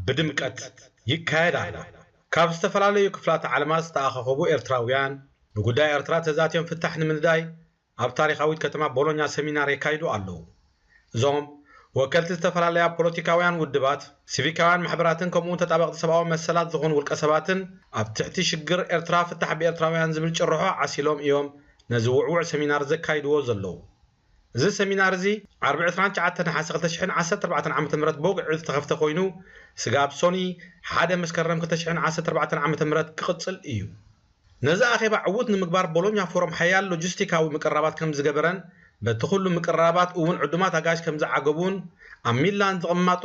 ብድምቀት ይካየድ ኣሎ። ካብ ዝተፈላለዩ ክፍላተ ዓለማት ዝተኣኻኸቡ ኤርትራውያን፣ ብጉዳይ ኤርትራ ተዛትዮም ፍታሕ ንምንዳይ ኣብ ታሪኻዊት ከተማ ቦሎኛ ሰሚናር የካይዱ ኣለዉ። እዞም ወከልቲ ዝተፈላለያ ፖለቲካውያን ውድባት፣ ሲቪካውያን ማሕበራትን ከምኡውን ተጣበቕቲ ሰብኣዊ መሰላት ዝኾኑ ውልቀ ሰባትን ኣብ ትሕቲ ሽግር ኤርትራ ፍታሕ ብኤርትራውያን ዝብል ጭርሖ ዓሲሎም እዮም ነዚ ውዕውዕ ሰሚናር ዘካይድዎ ዘለዉ። እዚ ሰሚናር እዚ ዓርቢ ዕስራን ትሽዓተን ነሓሰ ክልተ ሽሕን ዓሰርተ ኣርባዕተን ዓመተ ምህረት ብወግዒ ዝተኸፍተ ኮይኑ፣ ስጋብ ሶኒ ሓደ መስከረም ክልተ ሽሕን ዓሰርተ ኣርባዕተን ዓመተ ምህረት ክቕጽል እዩ። ነዚ ኣኼባ ዕዉት ንምግባር ቦሎኛ ፎረም ሓያል ሎጂስቲካዊ ምቅርራባት ከም ዝገበረን በቲ ኩሉ ምቅርራባት እውን ዕዱማት ኣጋይሽ ከም ዝዓገቡን ኣብ ሚላን ዝቕማጡ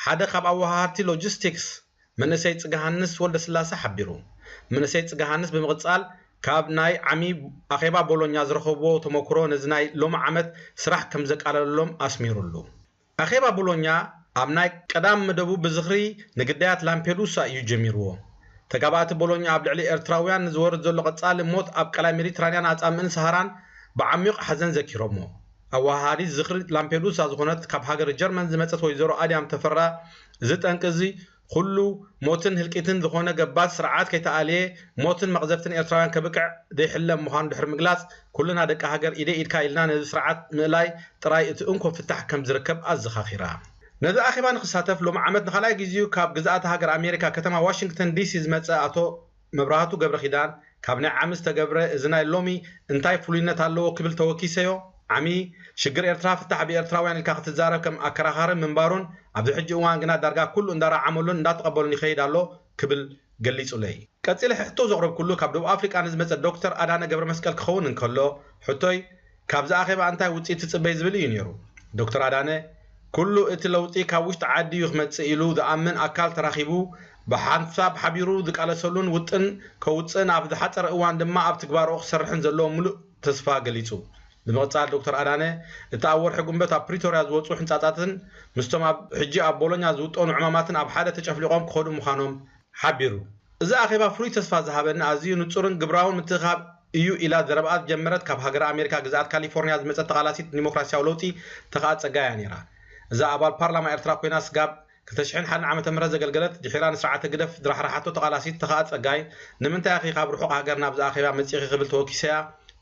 ሓደ ካብ ኣወሃሃድቲ ሎጂስቲክስ መንእሰይ ጽገሃንስ ወልደስላሰ ሓቢሩ። መንእሰይ ጽገሃንስ ብምቕጻል ካብ ናይ ዓሚ ኣኼባ ቦሎኛ ዝረኸብዎ ተመክሮ ነዚ ናይ ሎሚ ዓመት ስራሕ ከም ዘቃለለሎም ኣስሚሩሉ። ኣኼባ ቦሎኛ ኣብ ናይ ቀዳም መደቡ ብዝኽሪ ንግዳያት ላምፔዱሳ እዩ ጀሚርዎ። ተጋባእቲ ቦሎኛ ኣብ ልዕሊ ኤርትራውያን ንዝወርድ ዘሎ ቀጻሊ ሞት ኣብ ቀላይ ሜዲትራንያን ኣጻምእን ሰሃራን ብዓሚቕ ሓዘን ዘኪሮሞ። ኣወሃሃዲት ዝኽሪ ላምፔዱሳ ዝኾነት ካብ ሃገር ጀርመን ዝመጸት ወይዘሮ ኣድያም ተፈራ፣ እዚ ጠንቂ እዚ ኩሉ ሞትን ህልቂትን ዝኾነ ገባቲ ስርዓት ከይተኣልየ ሞትን መቕዘፍትን ኤርትራውያን ከብቅዕ ዘይሕለም ምዃኑ ድሕሪ ምግላጽ፣ ኩልና ደቂ ሃገር ኢደይ ኢድካ ኢልና ነዚ ስርዓት ምእላይ ጥራይ እቲ እንኮ ፍታሕ ከም ዝርከብ ኣዘኻኺራ። ነዚ ኣኼባ ንኽሳተፍ ሎሚ ዓመት ንኻልኣይ ግዜኡ ካብ ግዝኣተ ሃገር ኣሜሪካ ከተማ ዋሽንግተን ዲሲ ዝመጸ ኣቶ መብራህቱ ገብረኪዳን፣ ካብ ናይ ዓሚ ዝተገብረ እዚ ናይ ሎሚ እንታይ ፍሉይነት ኣለዎ ክብል ተወኪሰዮ። ዓሚ ሽግር ኤርትራ ፍታሕ ብኤርትራውያን ኢልካ ክትዛረብ ከም ኣከራኻሪ ምንባሩን ኣብዚ ሕጂ እዋን ግና ዳርጋ ኩሉ እንዳረዓመሉን እንዳተቐበሉን ይኸይድ ኣሎ ክብል ገሊጹለይ። ቀጺለ ሕቶ ዘቕረብኩሉ ካብ ደቡብ ኣፍሪቃ ንዝመጸ ዶክተር ኣዳነ ገብረመስቀል ክኸውን እንከሎ፣ ሕቶይ ካብዚ ኣኼባ እንታይ ውጽኢት ትጽበይ ዝብል እዩ ነይሩ። ዶክተር ኣዳነ፣ ኩሉ እቲ ለውጢ ካብ ውሽጢ ዓዲ እዩ ክመጽእ ኢሉ ዝኣምን ኣካል ተራኺቡ ብሓንሳብ ሓቢሩ ዝቃለሰሉን ውጥን ከውጽእን ኣብ ዝሓጸረ እዋን ድማ ኣብ ትግባረኡ ክሰርሕን ዘለዎ ምሉእ ተስፋ ገሊጹ። ብምቕጻል ዶክተር ኣዳነ፣ እቲ ኣብ ወርሒ ጉንበት ኣብ ፕሪቶርያ ዝወጹ ሕንጻጻትን ምስቶም ኣብ ሕጂ ኣብ ቦሎኛ ዝውጠኑ ዕማማትን ኣብ ሓደ ተጨፍሊቖም ክኸዱ ምዃኖም ሓቢሩ። እዚ ኣኼባ ፍሉይ ተስፋ ዝሃበኒ ኣዝዩ ንጹርን ግብራውን ምትእኽኻብ እዩ ኢላ ዘረብኣ ዝጀመረት ካብ ሃገረ ኣሜሪካ ግዝኣት ካሊፎርንያ ዝመጸት ተቓላሲት ንዲሞክራስያዊ ለውጢ ተኽኣ ጸጋይ እያ ነይራ። እዛ ኣባል ፓርላማ ኤርትራ ኮይና ስጋብ ክልተ ሽሕን ሓደን ዓመተ ምህረት ዘገልገለት ድሒራ ንስርዓተ ግደፍ ዝራሕረሓቶ ተቓላሲት ተኽኣ ጸጋይ ንምንታይ ኢኺ ካብ ርሑቕ ሃገር ናብዚ ኣኼባ መጺእኺ ክብል ተወኪሰያ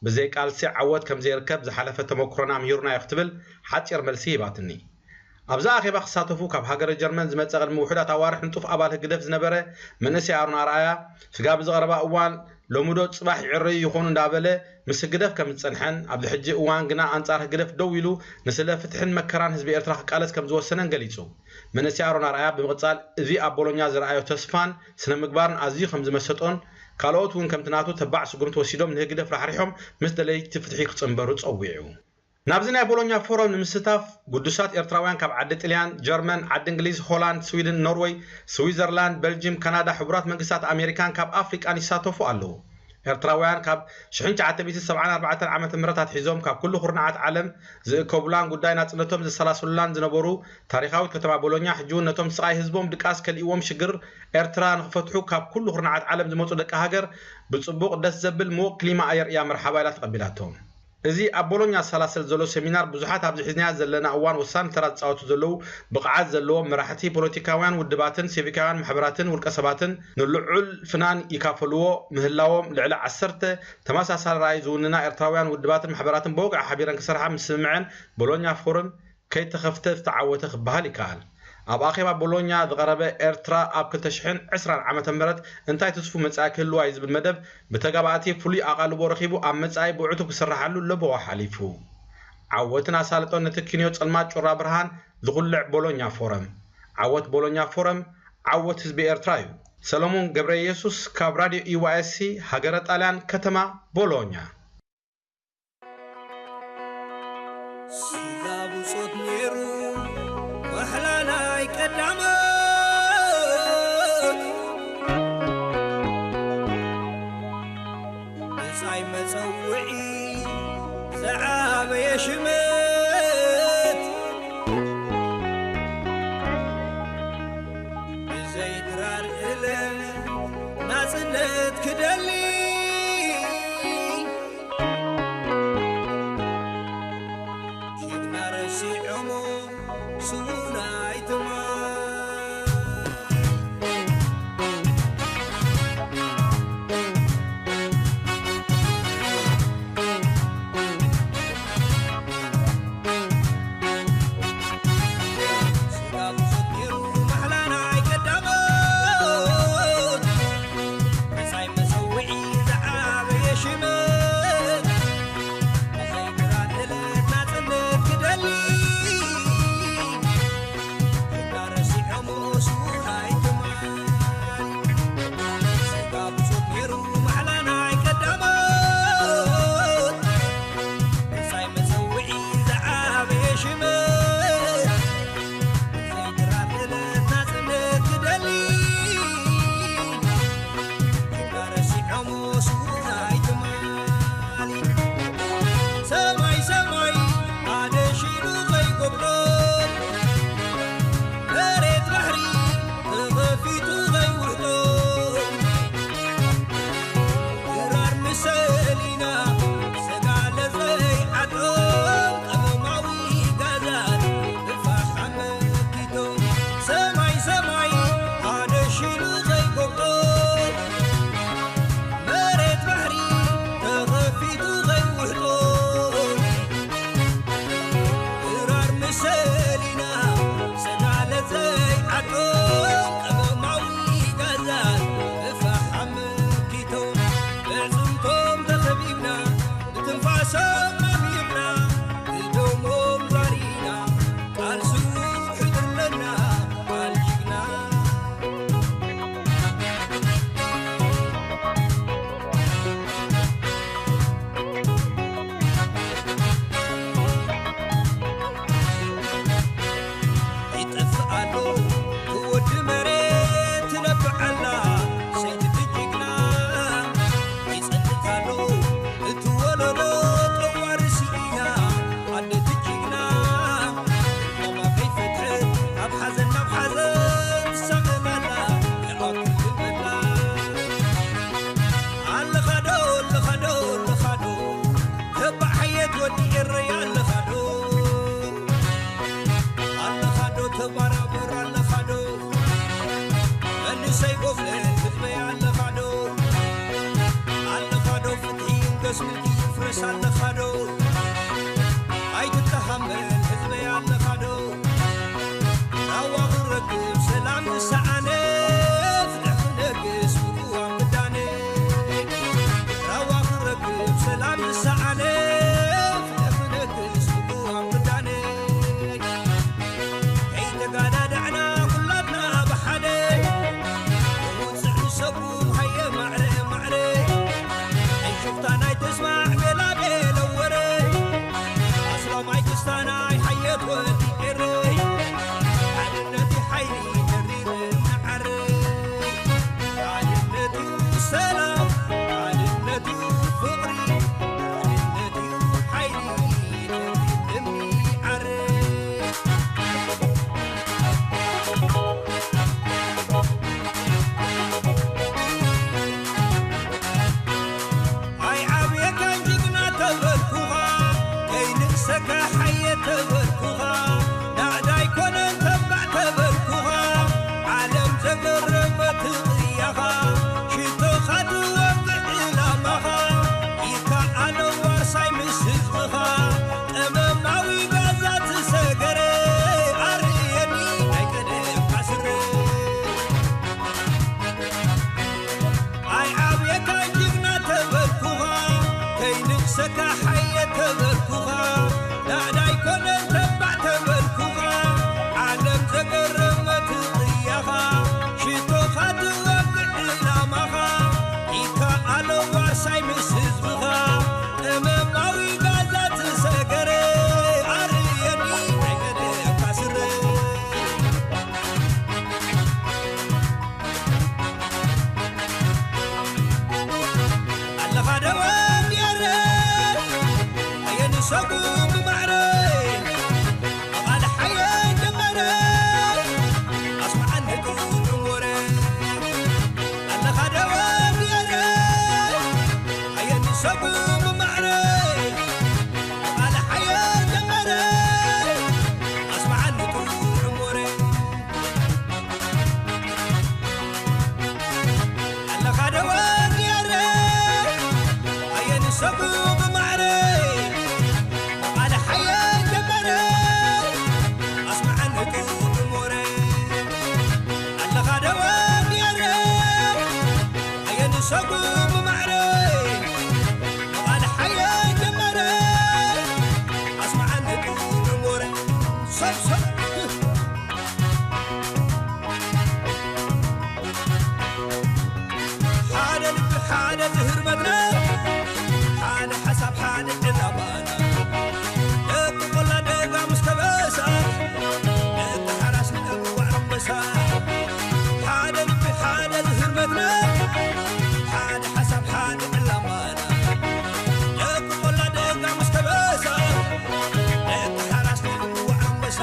ብዘይ ቃልሲ ዓወት ከምዘይርከብ ዝሓለፈ ተመኩሮና ኣምሂሩና እዩ ክትብል ሓጺር መልሲ ሂባትኒ። ኣብዚ ኣኼባ ክሳተፉ ካብ ሃገረ ጀርመን ዝመጸ ቅድሚ ውሑዳት ኣዋርሕ ንጡፍ ኣባል ህግደፍ ዝነበረ መንእሰይ ኣሮን ኣርኣያ፣ ስጋብ ዝቐረባ እዋን ሎምዶ ጽባሕ ይዕረዩ ይኾኑ እንዳበለ ምስ ህግደፍ ከም ዝጸንሐን ኣብዚ ሕጂ እዋን ግና ኣንጻር ህግደፍ ደው ኢሉ ንስለ ፍትሕን መከራን ህዝቢ ኤርትራ ክቃለስ ከም ዝወሰነን ገሊጹ። መንእሰይ ኣሮን ኣርኣያ ብምቕጻል እዚ ኣብ ቦሎኛ ዝረኣዮ ተስፋን ስነ ምግባርን ኣዝዩ ከም ዝመሰጦን ካልኦት እውን ከምቲ ናቱ ተባዕ ስጉምቲ ወሲዶም ንህግደፍ ራሕሪሖም ምስ ደለይቲ ፍትሒ ክጽንበሩ ጸዊዑ። ናብዚ ናይ ቦሎኛ ፎረም ንምስታፍ ግዱሳት ኤርትራውያን ካብ ዓዲ ጥልያን፣ ጀርመን፣ ዓዲ እንግሊዝ፣ ሆላንድ፣ ስዊድን፣ ኖርወይ፣ ስዊዘርላንድ፣ በልጅም፣ ካናዳ፣ ሕቡራት መንግስታት ኣሜሪካን ካብ ኣፍሪቃን ይሳተፉ ኣለዉ። ኤርትራውያን ካብ ሽሕን ትሽዓተ ሚእትን ሰብዓን ኣርባዕተን ዓመተ ምህረት ኣትሒዞም ካብ ኩሉ ኩርናዓት ዓለም ዝእከቡላን ጉዳይ ናጽነቶም ዘሰላስሉላን ዝነበሩ ታሪኻዊት ከተማ ቦሎኛ ሕጂ እውን ነቶም ስቓይ ህዝቦም ድቃስ ከሊእዎም ሽግር ኤርትራ ንኽፈትሑ ካብ ኩሉ ኩርናዓት ዓለም ዝመጹ ደቂ ሃገር ብጽቡቕ ደስ ዘብል ምዉቕ ክሊማ ኣየር እያ መርሓባ ኢላ ተቐቢላቶም። እዚ ኣብ ቦሎኛ ዝሰላሰል ዘሎ ሰሚናር ብዙሓት ኣብዚ ሒዝናዮ ዘለና እዋን ወሳኒ ተራ ዝጻወቱ ዘለዉ ብቕዓት ዘለዎም መራሕቲ ፖለቲካውያን ውድባትን ሲቪካውያን ማሕበራትን ውልቀ ሰባትን ንልዑል ፍናን ይካፈልዎ ምህላዎም ልዕሊ ዓሰርተ ተመሳሳሊ ራእይ ዝውንና ኤርትራውያን ውድባትን ማሕበራትን ብወግዒ ሓቢረን ክሰርሓ ምስምዐን ቦሎኛ ፎረም ከይተኸፍተ ዝተዓወተ ክበሃል ይከኣል። ኣብ ኣኼባ ቦሎኛ ዝቐረበ ኤርትራ ኣብ ክልተ ሽሕን ዕስራን ዓመተ ምህረት እንታይ ትስፉ መጻኢ ክህልዋ እዩ ዝብል መደብ ብተጋባእቲ ፍሉይ ኣቓልቦ ረኺቡ ኣብ መጻኢ ብዕቱብ ክስርሓሉ ለበዋ ሓሊፉ። ዓወትን ኣሳልጦን ነቲ ኪንዮ ጸልማት ጩራ ብርሃን ዝኹልዕ ቦሎኛ ፎረም። ዓወት ቦሎኛ ፎረም ዓወት ህዝቢ ኤርትራ እዩ። ሰለሞን ገብረ ኢየሱስ ካብ ራድዮ ኢዋኤስሲ ሃገረ ጣልያን ከተማ ቦሎኛ። ስጋ ብጾት ነይሩ ዋሕላ ናይ ቀዳሞት ብጻይ መጸውዒ ዝዓበየ ሽመት ብዘይ ድራር እለ ናጽነት ክደሊ ጅግና ረሲዖሞ ስዉን ኣይትማል። ሰካሓየ ተበልኩኻ፣ ናእዳ ኣይኮነን ተባዕ ተበልኩኻ፣ ዓለም ዘገረመት ቅያኻ፣ ሽቶኻ ትወግዕ ዕላማኻ፣ ይከኣሎ ዋርሳይ ምስ ህዝብኻ፣ ቀመማዊ ጋዛ ትሰገረ፣ ኣርእየኒ ናይ ቀደምካ ስረ። ኣለኻ ዶ ወዲ ኤረ፣ ኣየንሰጉም ብማዕረ፣ ኣቓልሓየ ጀመረ፣ ኣስምዓኒ ጥዑም ወረ። ኣለኻ ዶ ወዲ ኤረ፣ ኣየንሰጉም ብማዕረ፣ ኣቓልሓየ ጀመረ፣ ኣስምዓኒ ጥዑም ወረ። ኣለኻ ዶ ወዲ ኤረ፣ ኣየንሰጉ ብማዕረ፣ ኣቓልሓየ ጀመረ፣ ኣስምዓኒ ጥዑም ወረ። ኣለኻ ዶ ወዲ ኤረ፣ ኣየንሰጉ ብማዕረ፣ ኣቓልሓየ ጀመረ፣ ኣስምዓኒ ጥዑም ወረ። ሰብ ሰብ ሓደ ልቢ ሓደ ዝህር መድረኽ፣ ሓደ ሓሳብ ሓደ ዕላማና፣ ደቂ ቆላ ደጋ ምስ ተበሳ፣ ደቂ ሓራስ ንእምዋዕ ኣንበሳ። ሓደ ልቢ ሓደ ዝህር መድረኽ፣ ሓደ ሓሳብ ሓደ ዕላማና፣ ደቂ ቆላ ደጋ ምስ ተበሳ፣ ደቂ ሓራስ ንእምዋዕ ኣንበሳ።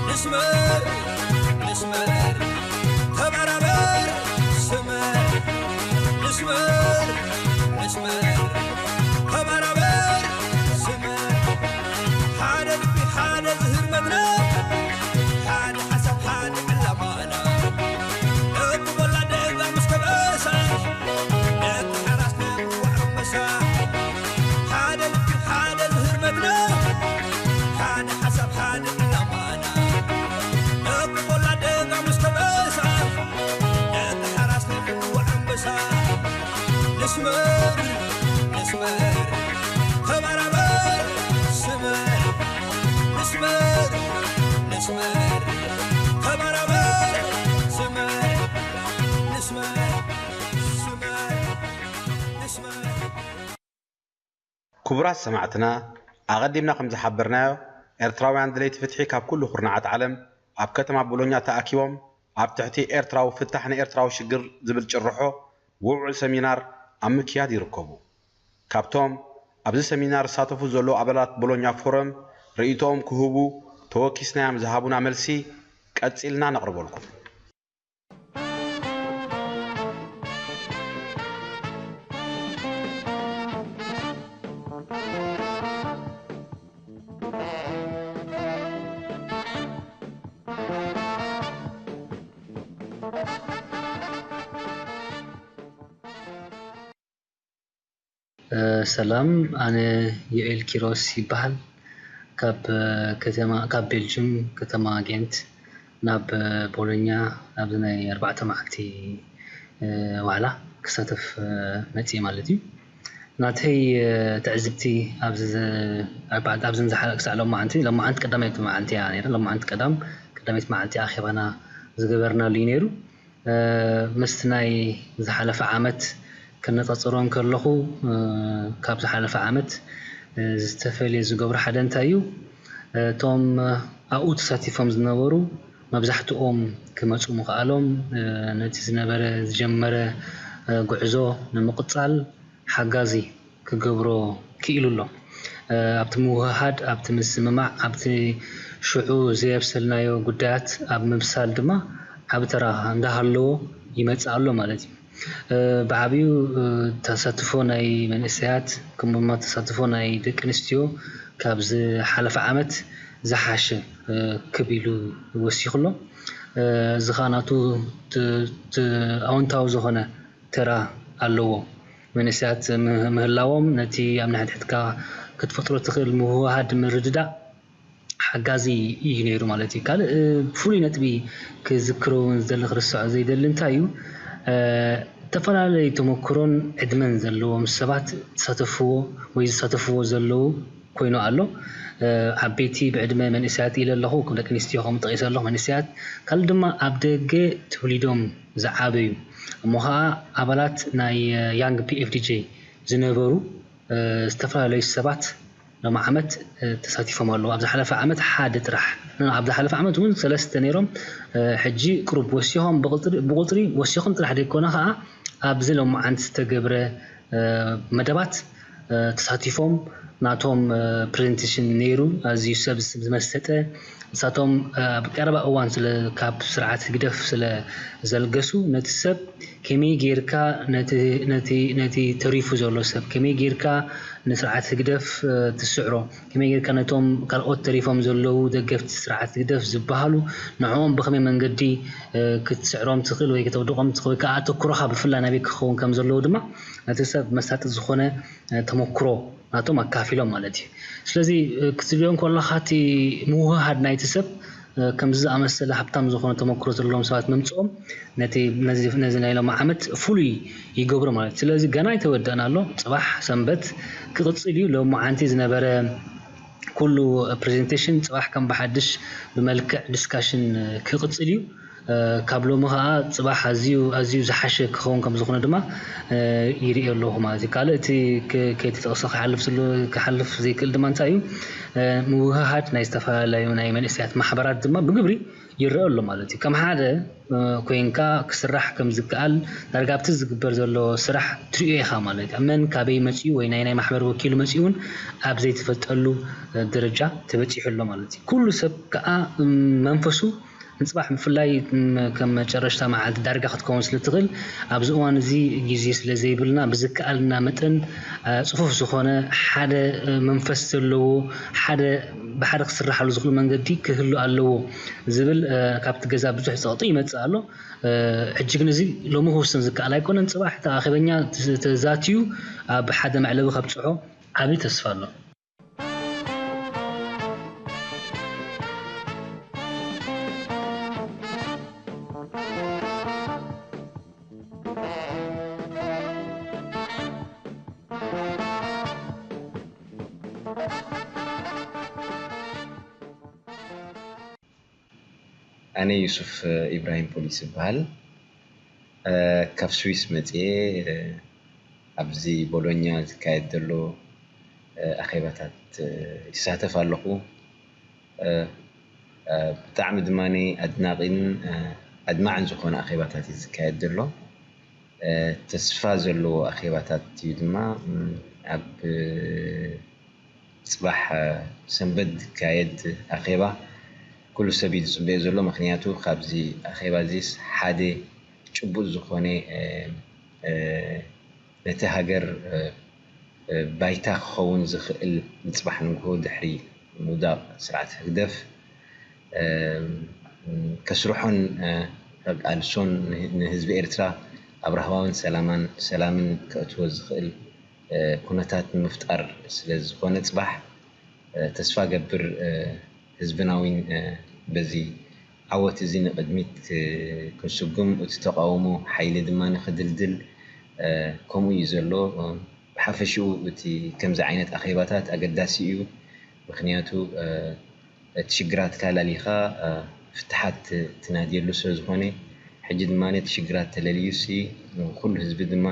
ንስመር ንስመር፣ ተበራበር፣ ስመር፣ ንስመር፣ ንስመር፣ ተበራበር፣ ስመር። ሓደ ልቢ፣ ሓደ ዝህር መድረኽ፣ ሓደ ሓሳብ፣ ሓደ ዕላማና። ደቂ ቆላ ደጋ ምስ ተበሳ፣ ደቂ ሓራስ ንእምዋዕ ኣንበሳ። ሓደ ልቢ፣ ሓደ ዝህር መድረኽ፣ ሓደ ሓሳብ፣ ሓደ ዕላማና። ደቂ ቆላ ደጋ ምስ ተበሳ፣ ደቂ ሓራስ ንእምዋዕ ኣንበሳ። ንስመር፣ ንስመር፣ ተበራበር፣ ስመር። ንስመር፣ ንስመር፣ ተበራበር፣ ስመር። ንስመር፣ ስመር፣ ንስመር። ክቡራት ሰማዕትና፣ ኣቐዲምና ከም ዝሓበርናዮ፣ ኤርትራውያን ደለይቲ ፍትሒ ካብ ኩሉ ኩርናዓት ዓለም ኣብ ከተማ ቦሎኛ ተኣኪቦም፣ ኣብ ትሕቲ ኤርትራዊ ፍታሕ ንኤርትራዊ ሽግር ዝብል ጭርሖ ውዕዉዕ ሰሚናር ኣብ ምክያድ ይርከቡ። ካብቶም ኣብዚ ሰሚናር ዝሳተፉ ዘለዉ ኣባላት ቦሎኛ ፎረም ርእይቶኦም ክህቡ ተወኪስናዮም ዝሃቡና መልሲ ቀጺልና ነቕርበልኩም። ሰላም፣ ኣነ ዮኤል ኪሮስ ይበሃል። ካብ ከተማ፣ ካብ ቤልጅም ከተማ ጌንት ናብ ቦሎኛ ኣብዚ ናይ ኣርባዕተ መዓልቲ ዋዕላ ክሳተፍ መፅየ ማለት እዩ። ናተይ ትዕዝብቲ ኣብዚ ኣብዚ ዝሓ ክሳዕ ሎማዓንቲ፣ ሎማዓንቲ ቀዳመይቲ መዓልቲ እያ ነይራ። ሎማዓንቲ ቀዳም ቀዳመይቲ መዓልቲ ኣኼባና ዝገበርናሉ እዩ ነይሩ። ምስቲ ናይ ዝሓለፈ ዓመት ክነፃፅሮ እንከለኹ፣ ካብ ዝሓለፈ ዓመት ዝተፈልየ ዝገብሮ ሓደ እንታይ እዩ? እቶም ኣብኡ ተሳቲፎም ዝነበሩ መብዛሕትኦም ክመፁ ምኽኣሎም፣ ነቲ ዝነበረ ዝጀመረ ጉዕዞ ንምቕፃል ሓጋዚ ክገብሮ ክኢሉ ኣሎ። ኣብቲ ምውህሃድ፣ ኣብቲ ምስምማዕ፣ ኣብቲ ሽዑ ዘየብሰልናዮ ጉዳያት ኣብ ምብሳል ድማ ዓቢ ተራ እንዳሃለዎ ይመጽእ ኣሎ ማለት እዩ። ብዓቢኡ ተሳትፎ ናይ መንእሰያት ከምኡ ድማ ተሳትፎ ናይ ደቂ ኣንስትዮ ካብ ዝሓለፈ ዓመት ዝሓሸ ክብ ኢሉ ወሲኹ ኣሎ። እዚ ኸኣ ናቱ ኣወንታዊ ዝኾነ ተራ ኣለዎ። መንእሰያት ምህላዎም ነቲ ኣብ ንሕድሕድካ ክትፈጥሮ ትኽእል ምውህሃድ ምርድዳእ ሓጋዚ እዩ ነይሩ ማለት እዩ። ካልእ ብፍሉይ ነጥቢ ክዝክሮ እውን ዝደሊ ክርስዖ ዘይደሊ እንታይ እዩ ዝተፈላለየ ተመክሮን ዕድመን ዘለዎም ሰባት ተሳተፍዎ ወይ ዝሳተፍዎ ዘለዉ ኮይኑ ኣሎ። ዓበይቲ ብዕድመ መንእሰያት ኢለ ኣለኹ፣ ከም ደቂ ኣንስትዮ ከም ጠቂሰ ኣለኹ መንእሰያት። ካልእ ድማ ኣብ ደገ ተወሊዶም ዝዓበዩ እሞ ኸዓ ኣባላት ናይ ያንግ ፒ ኤፍ ዲ ጄ ዝነበሩ ዝተፈላለዩ ሰባት ሎሚ ዓመት ተሳቲፎም ኣለዉ። ኣብ ዝሓለፈ ዓመት ሓደ ጥራሕ፣ ኣብ ዝሓለፈ ዓመት እውን ሰለስተ ነይሮም። ሕጂ ቅሩብ ወሲኾም ብቁፅሪ ወሲኾም ጥራሕ ዘይኮነ ከዓ ኣብዚ ሎማዓንቲ ዝተገብረ መደባት ተሳቲፎም ናቶም ፕሬዘንቴሽን ነይሩ። ኣዝዩ ሰብ ዝመሰጠ ንሳቶም ኣብ ቀረባ እዋን ስለ ካብ ስርዓት ህግደፍ ስለ ዘልገሱ ነቲ ሰብ ከመይ ጌርካ ነቲ ተሪፉ ዘሎ ሰብ ከመይ ጌርካ ንስርዓት ህግደፍ ትስዕሮ፣ ከመይ ጌርካ ነቶም ካልኦት ተሪፎም ዘለዉ ደገፍቲ ስርዓት ህግደፍ ዝበሃሉ ንዕኦም ብኸመይ መንገዲ ክትስዕሮም ትኽእል ወይ ከተውድቖም ትኽእል ወይ ከዓ ኣተኩሮኻ ብፍላይ ናበይ ክኸውን ከም ዘለዎ ድማ ነቲ ሰብ መሳጢ ዝኾነ ተመክሮ ናቶም ኣካፊሎም ማለት እዩ። ስለዚ ክትሪኦ እንከለኻ እቲ ምውህሃድ ናይቲ ሰብ ከምዚ ዝኣመሰለ ሃብታም ዝኾነ ተመክሮ ዘለዎም ሰባት ምምፅኦም ነቲ ነዚ ናይ ሎሚ ዓመት ፍሉይ ይገብሮ ማለት እዩ። ስለዚ ገና ኣይተወደእን ኣሎ። ፅባሕ ሰንበት ክቕፅል እዩ። ሎሚ ዓንቲ ዝነበረ ኩሉ ፕሬዘንቴሽን ፅባሕ ከም ብሓድሽ ብመልክዕ ዲስካሽን ክቕፅል እዩ። ካብ ሎሚ ከዓ ፅባሕ ኣዝዩ ኣዝዩ ዝሓሸ ክኸውን ከም ዝኾነ ድማ ይርኢ ኣለኹ ማለት እዩ። ካልእ እቲ ከይተጠቕሰ ክሓልፍ ክሓልፍ ዘይክእል ድማ እንታይ እዩ ምውህሃድ ናይ ዝተፈላለዩ ናይ መንእሰያት ማሕበራት ድማ ብግብሪ ይረአ ኣሎ ማለት እዩ። ከም ሓደ ኮይንካ ክስራሕ ከም ዝከኣል ዳርጋ ኣብቲ ዝግበር ዘሎ ስራሕ ትሪኦ ኢኻ ማለት እዩ። መን ካበይ መፂኡ ወይ ናይ ናይ ማሕበር ወኪሉ መፂኡ እውን ኣብ ዘይተፈልጠሉ ደረጃ ተበፂሑ ኣሎ ማለት እዩ። ኩሉ ሰብ ከዓ መንፈሱ ንፅባሕ ብፍላይ ከም መጨረሽታ መዓልቲ ዳርጋ ክትከውን ስለ ትኽእል ኣብዚ እዋን እዚ ግዜ ስለ ዘይብልና ብዝከኣልና መጠን ፅፉፍ ዝኾነ ሓደ መንፈስ ዘለዎ ሓደ ብሓደ ክስርሓሉ ዝኽእሉ መንገዲ ክህሉ ኣለዎ ዝብል ካብቲ ገዛ ብዙሕ ፀቕጢ ይመፅእ ኣሎ። ሕጂ ግን እዚ ሎሚ ክውስን ዝከኣል ኣይኮነን። ፅባሕ እቲ ኣኼበኛ ተዛትዩ ኣብ ሓደ መዕለቢ ከብፅሖ ዓብዪ ተስፋ ኣሎ። ኣነ ዩሱፍ ኢብራሂም ፖሊስ ይበሃል። ካብ ስዊስ መፅየ ኣብዚ ቦሎኛ ዝካየድ ዘሎ ኣኼባታት ይሳተፍ ኣለኹ። ብጣዕሚ ድማ ኣድናቒን ኣድማዕን ዝኾነ ኣኼባታት እዩ ዝካየድ ዘሎ። ተስፋ ዘለዎ ኣኼባታት እዩ ድማ ኣብ ፅባሕ ሰንበት ዝካየድ ኣኼባ ኩሉ ሰብ እዩ ዝፅበዮ ዘሎ። ምክንያቱ ካብዚ ኣኼባ እዚስ ሓደ ጭቡጥ ዝኾነ ነቲ ሃገር ባይታ ክኸውን ዝኽእል ንፅባሕ ንግሆ ድሕሪ ምውዳቕ ስርዓት ህግደፍ ከስርሖን ከቃልሶን ንህዝቢ ኤርትራ ኣብ ራህዋን ሰላማን ሰላምን ከእትዎ ዝኽእል ኩነታት ንምፍጣር ስለ ዝኾነ ፅባሕ ተስፋ ገብር ህዝብና እውን በዚ ዓወት እዚ ንቕድሚት ክንስጉም እቲ ተቓውሞ ሓይሊ ድማ ንኽድልድል ከምኡ እዩ ዘሎ። ብሓፈሽኡ እቲ ከምዚ ዓይነት ኣኼባታት ኣገዳሲ እዩ። ምኽንያቱ እቲ ሽግራትካ ኣላሊኻ ፍትሓት ትናድየሉ ስለ ዝኾነ ሕጂ ድማ እቲ ሽግራት ተለልዩሲ ኩሉ ህዝቢ ድማ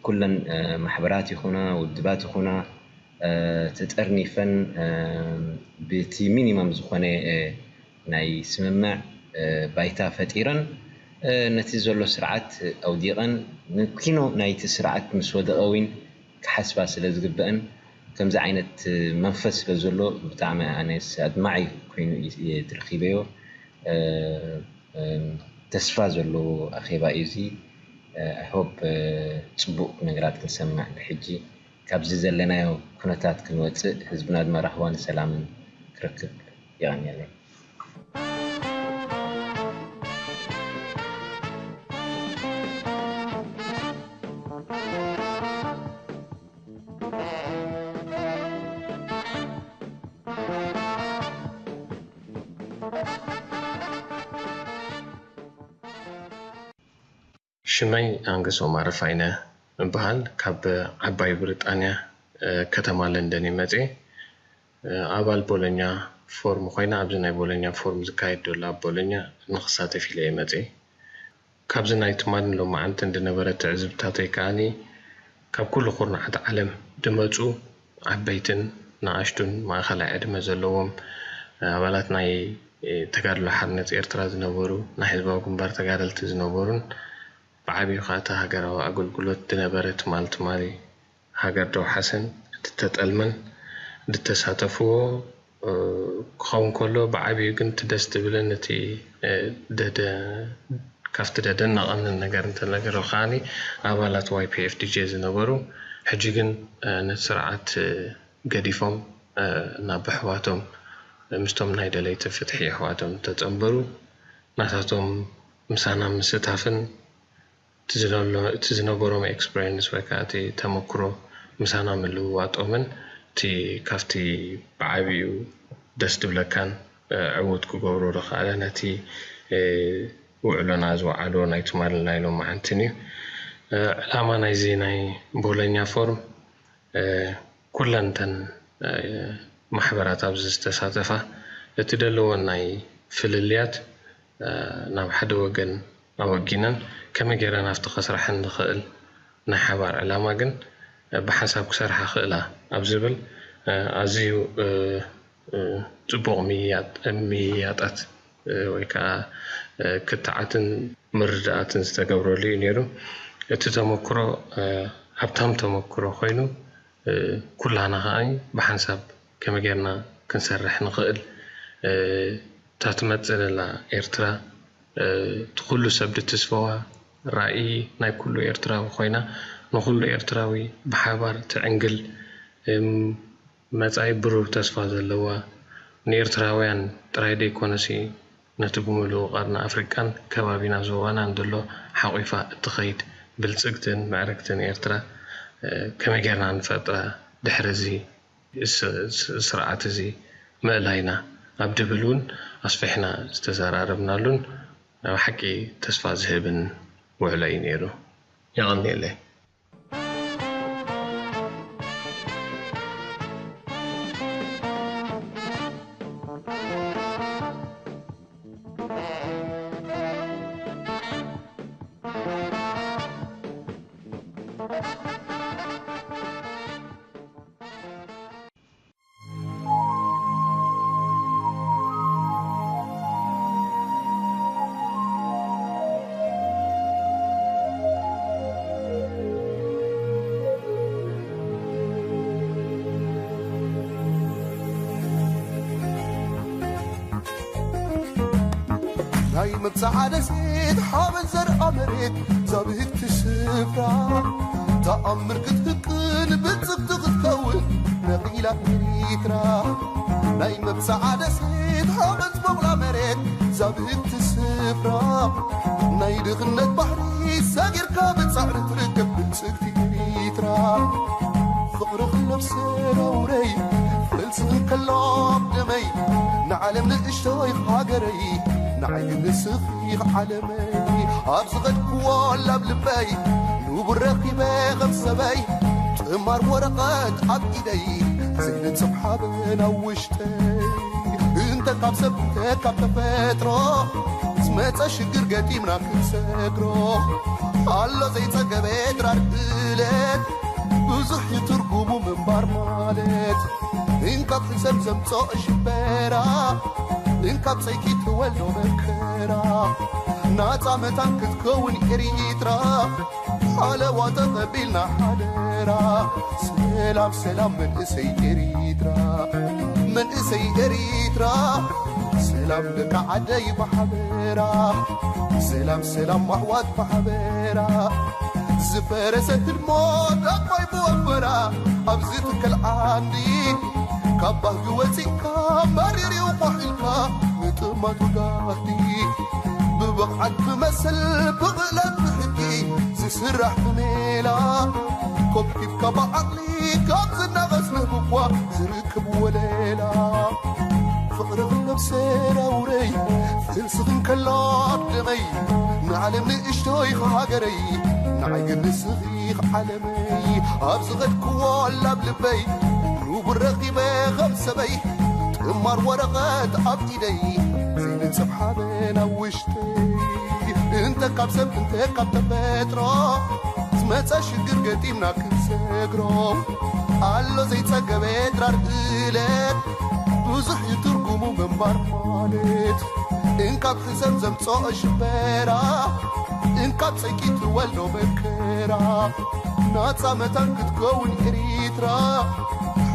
ኩለን ማሕበራት ይኹና ውድባት ይኹና ተጠርኒፈን ብቲ ሚኒመም ዝኾነ ናይ ስምምዕ ባይታ ፈጢረን ነቲ ዘሎ ስርዓት ኣውዲቐን ንኪኖ ናይቲ ስርዓት ምስ ወደቐ እውን ክሓስባ ስለ ዝግበአን ከምዚ ዓይነት መንፈስ ስለ ዘሎ ብጣዕሚ ኣነስ ኣድማዒ ኮይኑ እየ ዝረኺበዮ። ተስፋ ዘለዎ ኣኼባ እዩ እዚ። I hope ፅቡቕ ነገራት ክንሰምዕ ብሕጂ ካብዚ ዘለናዮ ኩነታት ክንወፅእ ህዝብና ድማ ራህዋን ሰላምን ክረክብ። የቐንየለይ። ሽመይ ኣንገሶም ኣረፋይነ እበሃል። ካብ ዓባይ ብሪጣንያ፣ እ፣ ከተማ ለንደን እየ መጽየ። እ፣ ኣባል ቦሎኛ ፎርም ኮይና፣ ኣብዚ ናይ ቦሎኛ ፎርም ዝካየድ ዘሎ ኣብ ቦሎኛ ንኽሳተፍ ኢለ እየ መጽየ። ካብዚ ናይ ትማልን ሎማዓንትን ዝነበረ ትዕዝብታተይ ከኣኒ፣ ካብ ኩሉ ኩርናዓት ዓለም ዝመጹ ዓበይትን ንኣሽቱን ማእኸላይ ዕድመ ዘለዎም ኣባላት ናይ ተጋድሎ ሓርነት ኤርትራ ዝነበሩ፣ ናይ ህዝባዊ ግንባር ተጋደልቲ ዝነበሩን ብዓቢኡ ከኣ እቲ ሃገራዊ ኣገልግሎት ዝነበረ ትማል ትማሊ ሃገር ደው ሓሰን እንድተጠልመን እንድተሳተፍዎ፣ እ፣ ክኸውን ከሎ፣ ብዓቢኡ ግን እቲ ደስ ዝብልን እቲ፣ እ፣ ደደ-፣ ካብቲ ደደነቐንን ነገር እንተነገር ከኣኒ፣ ኣባላት ዋይ ፒ ኤፍ ዲ ጄ ዝነበሩ፣ ሕጂ ግን፣ እ፣ ነቲ ስርዓት፣ እ፣ ገዲፎም፣ እ፣ ናብ ኣሕዋቶም፣ ምስቶም ናይ ደለይቲ ፍትሒ ኣሕዋቶም ዝተጸንበሩ፣ ናታቶም ምሳና ምስታፍን እቲ ዝነሎ-፣ እቲ ዝነበሮም ኤክስፐሪንስ ወይ ከዓ እቲ ተመክሮ ምሳና ምልውዋጦምን፣ እቲ ካብቲ ብዓቢኡ ደስ ዝብለካን፣ እ፣ ዕዉት ክገብሮ ዝኸኣለ ነቲ፣ እ፣ ውዕሎና ዝወዓሎ ናይ ትማልን ናይ ሎማዓንትን እዩ። እ፣ ዕላማ ናይዚ ናይ ቦሎኛ ፎርም፣ እ፣ ኩለን እተን፣ እ፣ ማሕበራት ኣብዚ ዝተሳተፋ፣ እቲ ዘለወን ናይ ፍልልያት፣ እ፣ ናብ ሓደ ወገን ኣወጊነን፣ ከመይ ገይረን ኣብቲ ከስርሐን ዝኽእል ናይ ሓባር ዕላማ ግን፣ እ፣ ብሓንሳብ ክሰርሓ ክእላ ኣብ ዝብል፣ እ፣ ኣዝዩ፣ እ፣ እ፣ ጽቡቕ ምይያጥ-፣ ምይያጣት፣ እ፣ ወይ ከዓ፣ እ፣ ክትዓትን ምርድኣትን ዝተገብረሉ እዩ ነይሩ። እቲ ተመክሮ፣ እ፣ ሃብታም ተመክሮ ኮይኑ፣ እ፣ ኩላና ከኣ ብሓንሳብ ከመይ ጌርና ክንሰርሕ ንኽእል፣ እ፣ እታ ትመጽእ ዘላ ኤርትራ፣ እ፣ እቲ ኩሉ ሰብ ዝትስፈዋ ራእይ ናይ ኩሉ ኤርትራዊ ኮይና፣ ንኹሉ ኤርትራዊ ብሓባር ትዕንግል፣ እም፣ መጻኢ ብሩህ ተስፋ ዘለዋ፣ ንኤርትራውያን ጥራይ ዘይኮነሲ፣ ነቲ ብምሉኡ ቀርኒ ኣፍሪቃን ከባቢና ዞባናን ዘሎ ሓቑፋ እትኸይድ ብልጽግትን ምዕርግትን ኤርትራ፣ እ፣ ከመይ ጌርና ንፈጥራ? ድሕሪ እዚ ስ-፣ ስ-፣ ስርዓት እዚ ምእላይና ኣብ ድብል እውን ኣስፊሕና ዝተዘራረብናሉን፣ ናይ ብሓቂ ተስፋ ዝህብን ውዕሎ እዩ ነይሩ። የቐንየለይ። ናይ መብጽዓ ደሴት ሓበን ዘርኣ መሬት ዛብህቲ ስፍራ ተኣምር ክትህቅን ብጽብቲ ክትከውን ነቒላ ኤሪትራ። ናይ መብጽዓ ደሴት ሓበን ዝበቑላ መሬት ዛብህቲ ስፍራ ናይ ድኽነት ባሕሪ ሰጊርካ ብጻዕሪ ትርከብ ብልጽግቲ ኤሪትራ። ፍቕርኺ ነብሰ ነውረይ ፈልስኺ ከሎ ኣብ ደመይ ንዓለም ንእሽቶይ ሃገረይ ንዓይ ንስኺ ዓለመይ ኣብ ዝኸድክዎ ላብ ልበይ ንቡር ረኺበ ከም ሰበይ ጥማር ወረቐት ኣብ ኢደይ ዘይንጽፍ ሓበን ኣብ ውሽጠይ እንተ ካብ ሰብ እንተ ካብ ተፈጥሮ ዝመጸ ሽግር ገጢምና ክንሰግሮ ኣሎ ዘይጸገበ ድራር እለት ብዙሕ እዩ ትርጉሙ ምንባር ማለት እንካብ ሕሰም ዘምጽኦ ሽበራ እንካብ ጸይኪ ትወልዶ መከራ ናጻ መታን ክትከውን ኤሪትራ ሓለዋ ተቐቢልና ሓደራ ሰላም ሰላም መንእሰይ ኤሪትራ መንእሰይ ኤሪትራ ሰላም ደቂ ዓደይ ብሓበራ ሰላም ሰላም ኣሕዋት ብሓበራ ዝፈረሰ ህድሞ ዳግማይ ብወንበራ ኣብዚ ትከል ዓንዲ ካብ ባህጊ ወፂእካ መሪር እዩ ቋሒልካ ንጥማቱ ጋህዲ ብብቕዓት ክመስል ብኽእለት ብሕጊ ዝስራሕ ብሜላ ኮብኪብካ ብዓቕሊ ካብ ዝናቐስ ንህብኳ ዝርክብ ወለላ ፍቕርኽን ነብሰ ነውረይ ፍልስኽን ከላ ደመይ ዓለም ንእሽቶይ ሃገረይ፣ ንዓይ ግን ንስኺ ዓለመይ። ኣብ ዝኸድክዎ ላብ ልበይ፣ ንቡር ረኺበ ከም ሰበይ፣ ጥማር ወረቐት ኣብ ኢደይ፣ ዘይንጽፍ ሓበን ኣብ ውሽጠይ። እንተ ካብ ሰብ እንተ ካብ ተፈጥሮ፣ ዝመጸ ሽግር ገጢምና ክንሰግሮ። ኣሎ ዘይጸገበ ድራር እለት፣ ብዙሕ እዩ ትርጉሙ ምንባር ማለት። እንካብ ሕሰም ዘምጽኦ ሽበራ፣ እንካብ ጸይቂ ትወልዶ መከራ። ናጻ መታን ክትከውን ኤሪትራ፣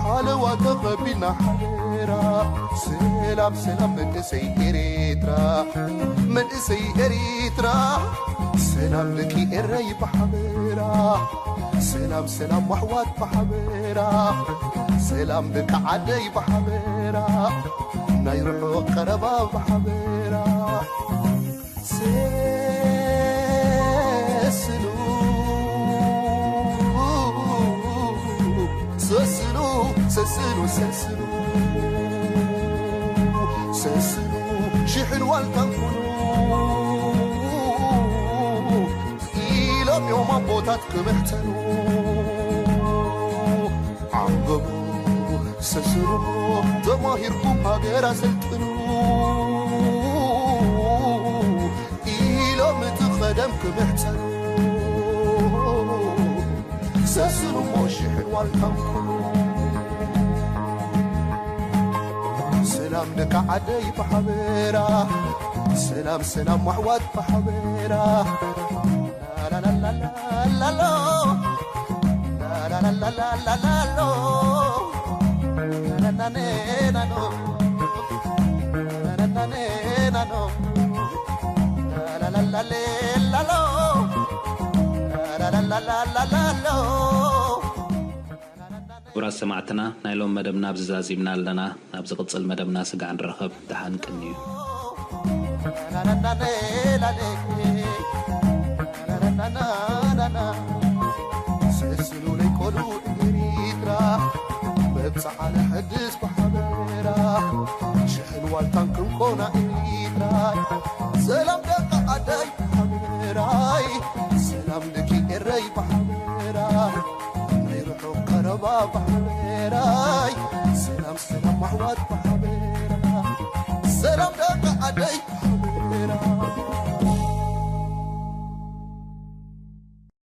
ሓለዋ ተቐቢልና ሓደራ። ሰላም ሰላም መንእሰይ ኤሪትራ፣ መንእሰይ ኤሪትራ። ሰላም ደቂ ኤረይ ብሓበራ፣ ሰላም ሰላም ኣሕዋት ብሓበራ፣ ሰላም ደቂ ዓደይ ብሓበራ፣ ናይ ርሑቕ ቀረባ ብሓበራ። ሰስኑ፣ ሰስኑ፣ ሰስኑ፣ ሰስኑ፣ ሰስኑ፣ ሽሕን ዋልታን ኩኑ ኢሎም እዮም ኣቦታት ክምሕተኑ። ዓንብቡ፣ ሰስኑ፣ ተማሂርኩም ሃገር ኣሰልጥኑ ኢሎም እቲ ቐደም ክምሕተኑ። ሰስኑ እሞ ሽሕን ዋልታን ኩኑ። ሰላም ደቂ ዓደይ ብሓበራ፣ ሰላም ሰላም ኣሕዋት ብሓበራ። ላላላላላሎ፣ ላላላላላሎ፣ ናናኔናኖ፣ ናናኔናኖ፣ ላላላሌላሎ፣ ላላላላላሎ። ክቡራት ሰማዕትና፣ ናይ ሎም መደብና ኣብዚ ዛዚምና ኣለና። ናብ ዝቕጽል መደብና ስጋዕ ንራኸብ። ደሓን ቅንዩ። ሰስኑ ለይቆሉ ኤሪትራ፣ መብጽዓ ለሐድስ ብሓበራ፣ ሽሕን ዋልታን ክንኮና ኤሪትራ። ሰላም ደቂ ዓደይ ብሓበራይ፣ ሰላም ደቂ ኤረይ ብሓበራ፣ ናይ ርሑቕ ቀረባ ብሓበራይ፣ ሰላም ሰላም ኣሕዋት